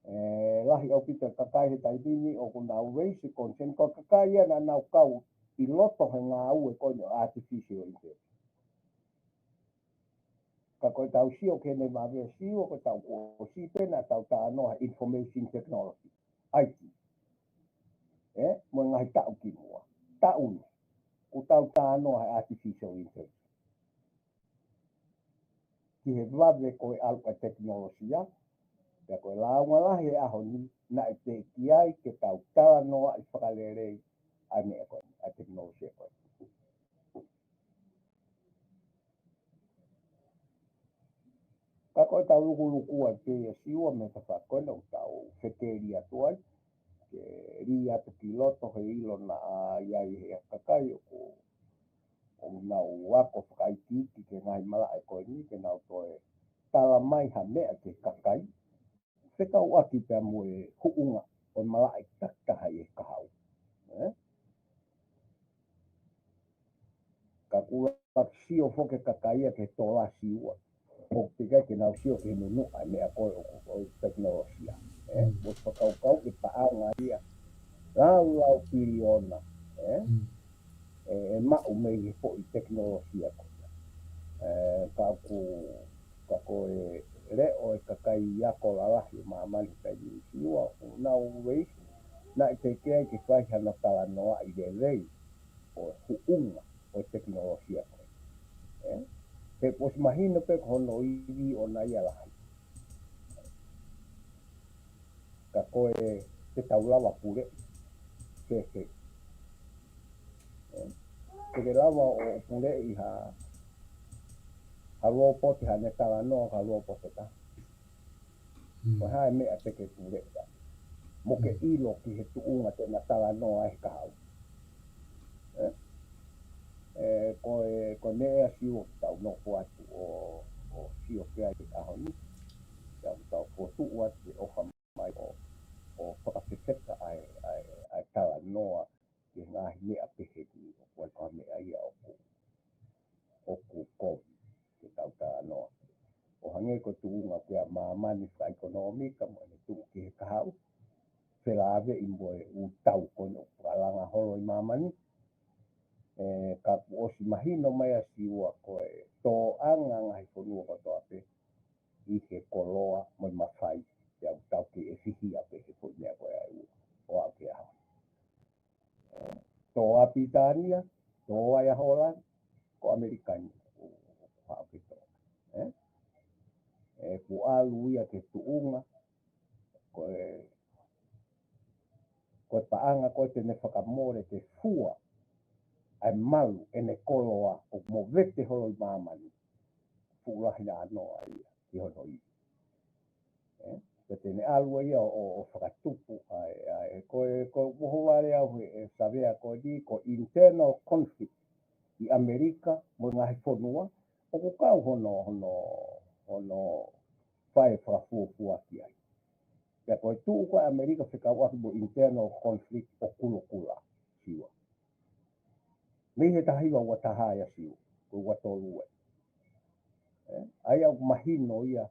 ʻE, lahi ʻaupito e kakai he taimi ni ʻoku nau raise concern, ko e kakai ia naʻa nau kau ʻi loto he ngāue ko eni ʻo artificial intelligence. Ka ko ʻetau sio ki heʻene vave Siua, ko ʻetau ʻosi pē naʻa tau talanoa he information technology, I T. ʻE, mo e ngaahi taʻu kimuʻa. Taʻu ni, kuo tau talanoa he artificial intelligence. Ki he vave ko e ʻalu ʻa e tekinolosia, pea ko e lāunga lahi he ʻaho ni, naʻe teʻeki ai ke tau talanoaʻi fakalelei ʻa e meʻa ko eni, ʻa e tekinolosia ko eni. Ka ko ʻetau lukulukua pē ia Siua mei he tafaʻaki ko eni ʻoku tau fekeli atu ai, ke lī atu ki loto he ʻilo naʻa ʻi ai he kakai ʻoku, ʻoku nau ako fakaikiiki ki he ngaahi malaʻe ko eni, ke nau toe tala mai ha meʻa ki he kakai, fekauʻaki pea mo e huʻunga ʻo e malaʻe takitaha ʻi he kahaʻu. ʻE? Ka kuo ʻosi sio foki e kakai ia ki he tola Siua. ʻOku teʻeki ai ke nau sio ki he nunuʻa e meʻa ko ē ʻoku, ʻo e tekinolosia. ʻE? Mm. Mo e fakakaukau ki he paʻanga ia. Laulau piliona. ʻE? Mm. ʻE, ʻe maʻu mei he foʻi tekinolosia ko ia. ʻE, ka ʻoku, ka ko e leʻo e kakai ako lalahi ʻo māmani he taimi ni Siua, ʻoku nau raise naʻe teʻeki ai ke fai hano talanoaʻi lelei ʻo e huʻunga ʻo e tekinolosia ko ē. Ē? He kuo ʻosi mahino pē ko hono ivi ʻona ia lahi. Ka ko e te tau lava puleʻi. Ke, ke. Ē? Te ke lava ʻo, ʻo puleʻi ha, ha lōpote, haʻane talanoa, ha lōpote ka. Mm. Ko e hā e meʻa te ke puleʻi ai. Mo ke Mm. ʻilo ki he tuʻunga te na talanoa ai he kahaʻu. Ē? Ē, ko e, ko e meʻa ia Siua ke tau nofo atu ʻo, ʻo sio ki ai he ʻaho ni. Tau, tau fokotuʻu atu e ʻofa mai ʻo, ʻo fakafefeka ʻa e, ʻa e, ʻa e talanoa ki he ngaahi meʻa pehē ni, ʻoku ʻikai ko ha meʻa ia ʻoku, ʻoku kovi ke tau talanoa. ʻO hangē ko e tuʻunga pē ʻa māmani fakaʻekonōmika mo ʻene tuʻu ki he kahaʻu, felāveʻi mo e ʻū tau ko eni ʻoku fakalanga holo ʻi māmani. Ē, ka kuo ʻosi mahino mai ʻa Siua ko e tōʻanga ngaahi fonua kotoa pē ʻi he koloa mo e mafai, pea ʻoku tau kei ʻefihia pē he foʻi meʻa ko ē ʻa e ua ʻo aʻu ki he ʻaho. Tō ʻa Pilitānia, tō ai ʻa Hōlani, ko ʻAmelika ni, ʻoku, ʻoku haʻu ke tō. Ē? Ē, kuo ʻalu ia ki he tuʻunga, ko e, ko e paʻanga ko ē te ne fakamole ke fua ʻa e malu ʻene koloa ʻoku movete holo ʻi māmani, fuʻu lahi naʻa noa ia ki hono ivi. Ē? Pea te ne ʻalu ia ʻo, ʻo, ʻo fakatupu ʻa e, ʻa e, ko e, ko e ʻohovale au he, he savea ko eni, ko e internal conflict ʻi ʻAmelika mo e ngaahi fonua, ʻoku kau hono, hono, hono fai fakafuofua ki ai. Pea ko e tuʻu ko ē ʻa ʻAmelika fekauʻaki mo e internal conflict ʻo kulokula, Siua. Mei he taha hiva ua taha ia Siua, ko e ua tolu ē. Ē? ʻA ia ʻoku mahino ia,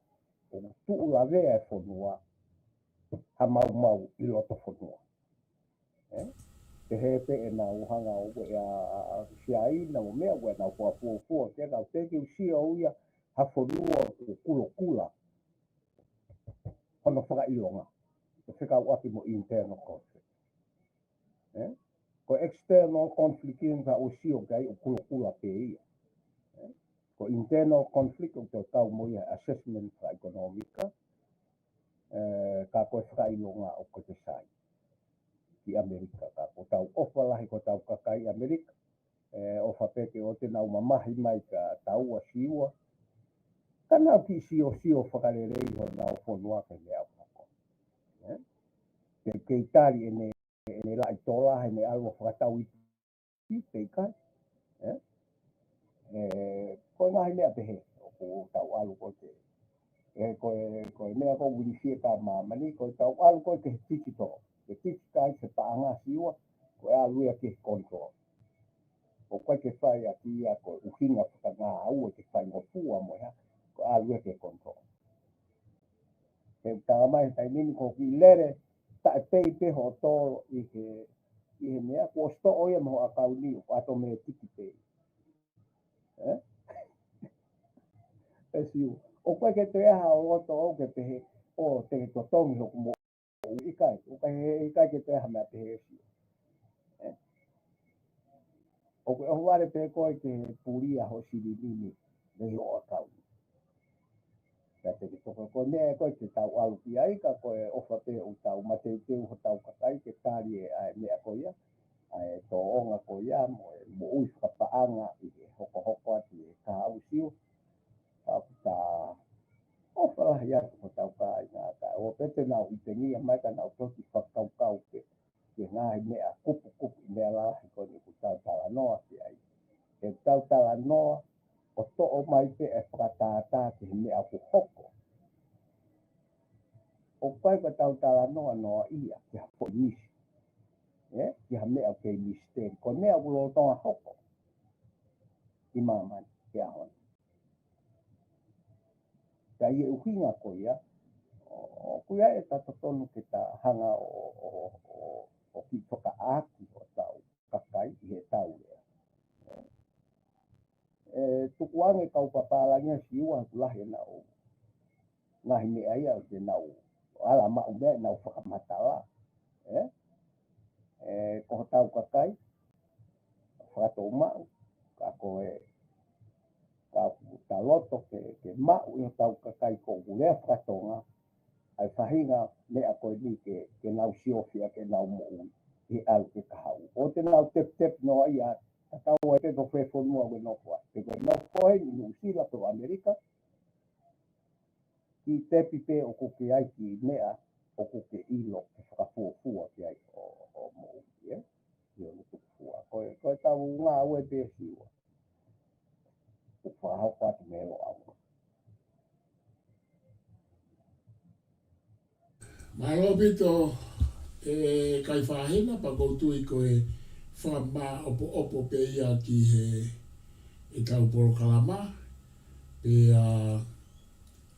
ʻoku tuʻu lavea e fonua, ha maumau ʻi loto fonua. Ē? Pehē pē ʻenau hanga ʻo ʻave ʻa, ʻa, ʻa Siaina mo e meʻa ʻoku ʻenau fakafuofua, ke kau te ke u sio au ia, ha fonua ʻoku kulokula hono fakaʻilonga. Ko e fekauʻaki mo e internal conflict. Ē? Ko e external conflict ʻi he ka ʻoku sio ki ai ʻoku kulokula pē ia. Ē? Ko e internal conflict ʻoku tau kau mo ia he assessment fakaʻekonōmika, ē, ka ko e fakaʻilonga ʻoku ke sai ki ʻAmelika, ka ko ʻetau ʻofa lahi ko ʻetau kakai ʻAmelika, ē, ʻofa pē ke ʻoua te nau mamahi mai kia taua Siua. Ka nau kiʻi siosio fakalelei honau fonua ke meʻa ʻoku hoko. Ē? Ke, kei tali ʻene, ʻene laʻi tola, ʻene ʻalu ʻo fakatau ʻi, ʻi peikai. Ē? Ē, ko e ngaahi meʻa pehē, ʻoku tau ʻalu ko ē ke. Ē, ko e, ko e meʻa ko ē ʻoku ʻilifia ʻe māmani, ko ʻetau ʻalu ko ē ki he digital. Ke digital ke paʻanga Siua, ko e ʻalu ia ki he control. ʻOku ʻikai ke fai ʻaki ia ko e ʻuhinga fakangāue ke faingofua mo e hā, ko e ʻalu ia ki he control. He ʻoku tala mai he taimi ni ko e kiʻi lele, taʻepei pē hoʻo tolo ʻi he, ʻi he meʻa, kuo ʻosi toʻo ia mei ho ʻakauni, ʻoku ʻatomētiki pē. Ē? Ē Siua. ʻOku ʻikai ke toe ʻi ai ha loto ʻoku ke pehē, ʻo te ke totongi hoku moʻui, ʻikai, ʻoku ʻikai, ʻikai ke toe ʻi ai ha meʻa pehē Siua. Ē? ʻOku ʻohovale pē koe ke pulia ho silini ni mei ho ʻakauni. Ka te ke toko ko e meʻa ko ē te tau ʻalu ki ai, ka ko e ʻofa pē ʻoku tau mateuteu hotau kakai ke tali ʻa e meʻa ko ia, ʻa e tōʻonga ko ia, mo e moʻui fakapaʻanga ʻi he hokohoko atu ʻe kahaʻu Siua. Ka ʻoku ta ʻofa lahi atu hotau kāinga, ka ʻoua pē te nau ʻitengia mai ka nau toki fakakaukau pē ki he ngaahi meʻa kupukupu ʻi meʻa lahi ko eni ʻoku tau talanoa ki ai. He tau talanoa ʻo toʻo mai pē e fakatātā ki he meʻa ʻoku hoko. ʻOku ʻikai ko ʻetau talanoa noa ia ki ha foʻi misi. Ē? Ki ha meʻa ʻoku kei misiteli. Ko e meʻa ʻoku lolotonga hoko ʻi māmani he ʻaho ni. Ka ʻi he ʻuhinga ko ia, ʻoku ʻi ai e taha totonu ke ta hanga ʻo, ʻo, ʻo, ʻo kiʻi fakaʻaaki hotau kakai ʻi heʻetau lea. Ē, tukuange kau papālangi ʻa Siua ʻoku lahi ʻenau ngaahi meʻa ia ʻoku nau ala maʻu meʻa ʻenau fakamatala. Ē? ko hotau kakai, fakatoʻumaʻu, ka ko e, ka ʻoku ta loto ke, ke maʻu ʻi hotau kakai ko ʻoku lea fakatonga, ʻa e faʻahinga meʻa ko eni ke, ke nau siofi ʻaki ʻenau moʻui, ʻi he ʻalu ki he kahaʻu. ʻOua te nau tepitepi noa ia, tatau ai pē pe ko fē fonua ʻoku ke nofo ai. Pe ko e nofo ai ʻi Nuʻusila pe ʻo ʻAmelika, kiʻi tepi pē ʻoku ke ʻai ki he meʻa ʻoku ke ʻilo ke fakafuofua ki ai ʻo, ʻo moʻui, ē? ʻIo, ʻoku tukufua. Ko e, ko e tau ngāue pē ʻa Siua. ʻOku fakahoko atu mei loʻau. Mālō ʻaupito, ē, Kaifahina, pea ʻoku ou tui ko e fakamāʻopoʻopo pē ia ki he, ʻetau polokalama, pea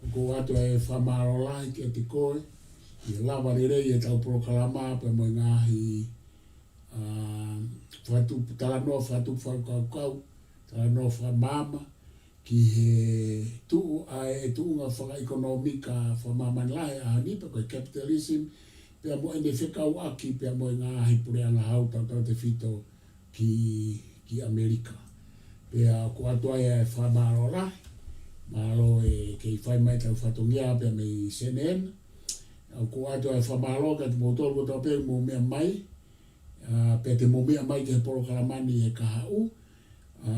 ʻoku ou ʻoatu e fakamālō lahi kiate koe, ʻi he lava lelei ʻetau polokalama, pea mo e ngaahi, ā, fakatupu, talanoa fakatupu fakakaukau, talanoa fakamaama, ki he tuʻu ʻa e tuʻunga fakaʻekonōmika fakamāmani lahi ʻa e ʻaho ni, pe ko e capitalism, pea mo ʻene fekauʻaki, pea mo e ngaahi puleʻanga hau tautautefito ki, ki ʻAmelika. Pea ʻoku ʻoatu ai e fakamālō lahi, mālō e kei fai mai ʻetau fatongia pea mei Senena. ʻOku ʻoatu ai e fakamālō kiate kimoutolu kotoa pē mou meʻa mai, ā, pea te mou meʻa mai ki he polokalama ni he kahaʻu, ā,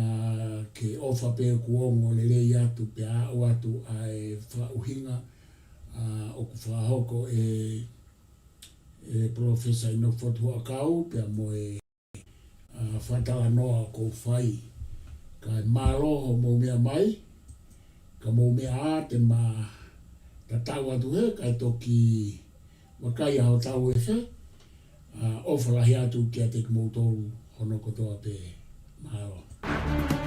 ke ʻofa pē kuo ongo lelei atu pea aʻu atu ʻa e fakaʻuhinga, ā, ʻoku fakahoko ʻe, ʻe Professor ʻInoke Fotu Huʻakau, pea mo e, ā, fakatalanoa ʻoku ou fai. Kae mālō hoʻomou meʻa mai, ka mou meʻa ā te ma tatau atu hē, kae toki vakai ʻa hotau efe, ā, ʻofa lahi atu kiate kimoutolu hono kotoa pē. Mālō.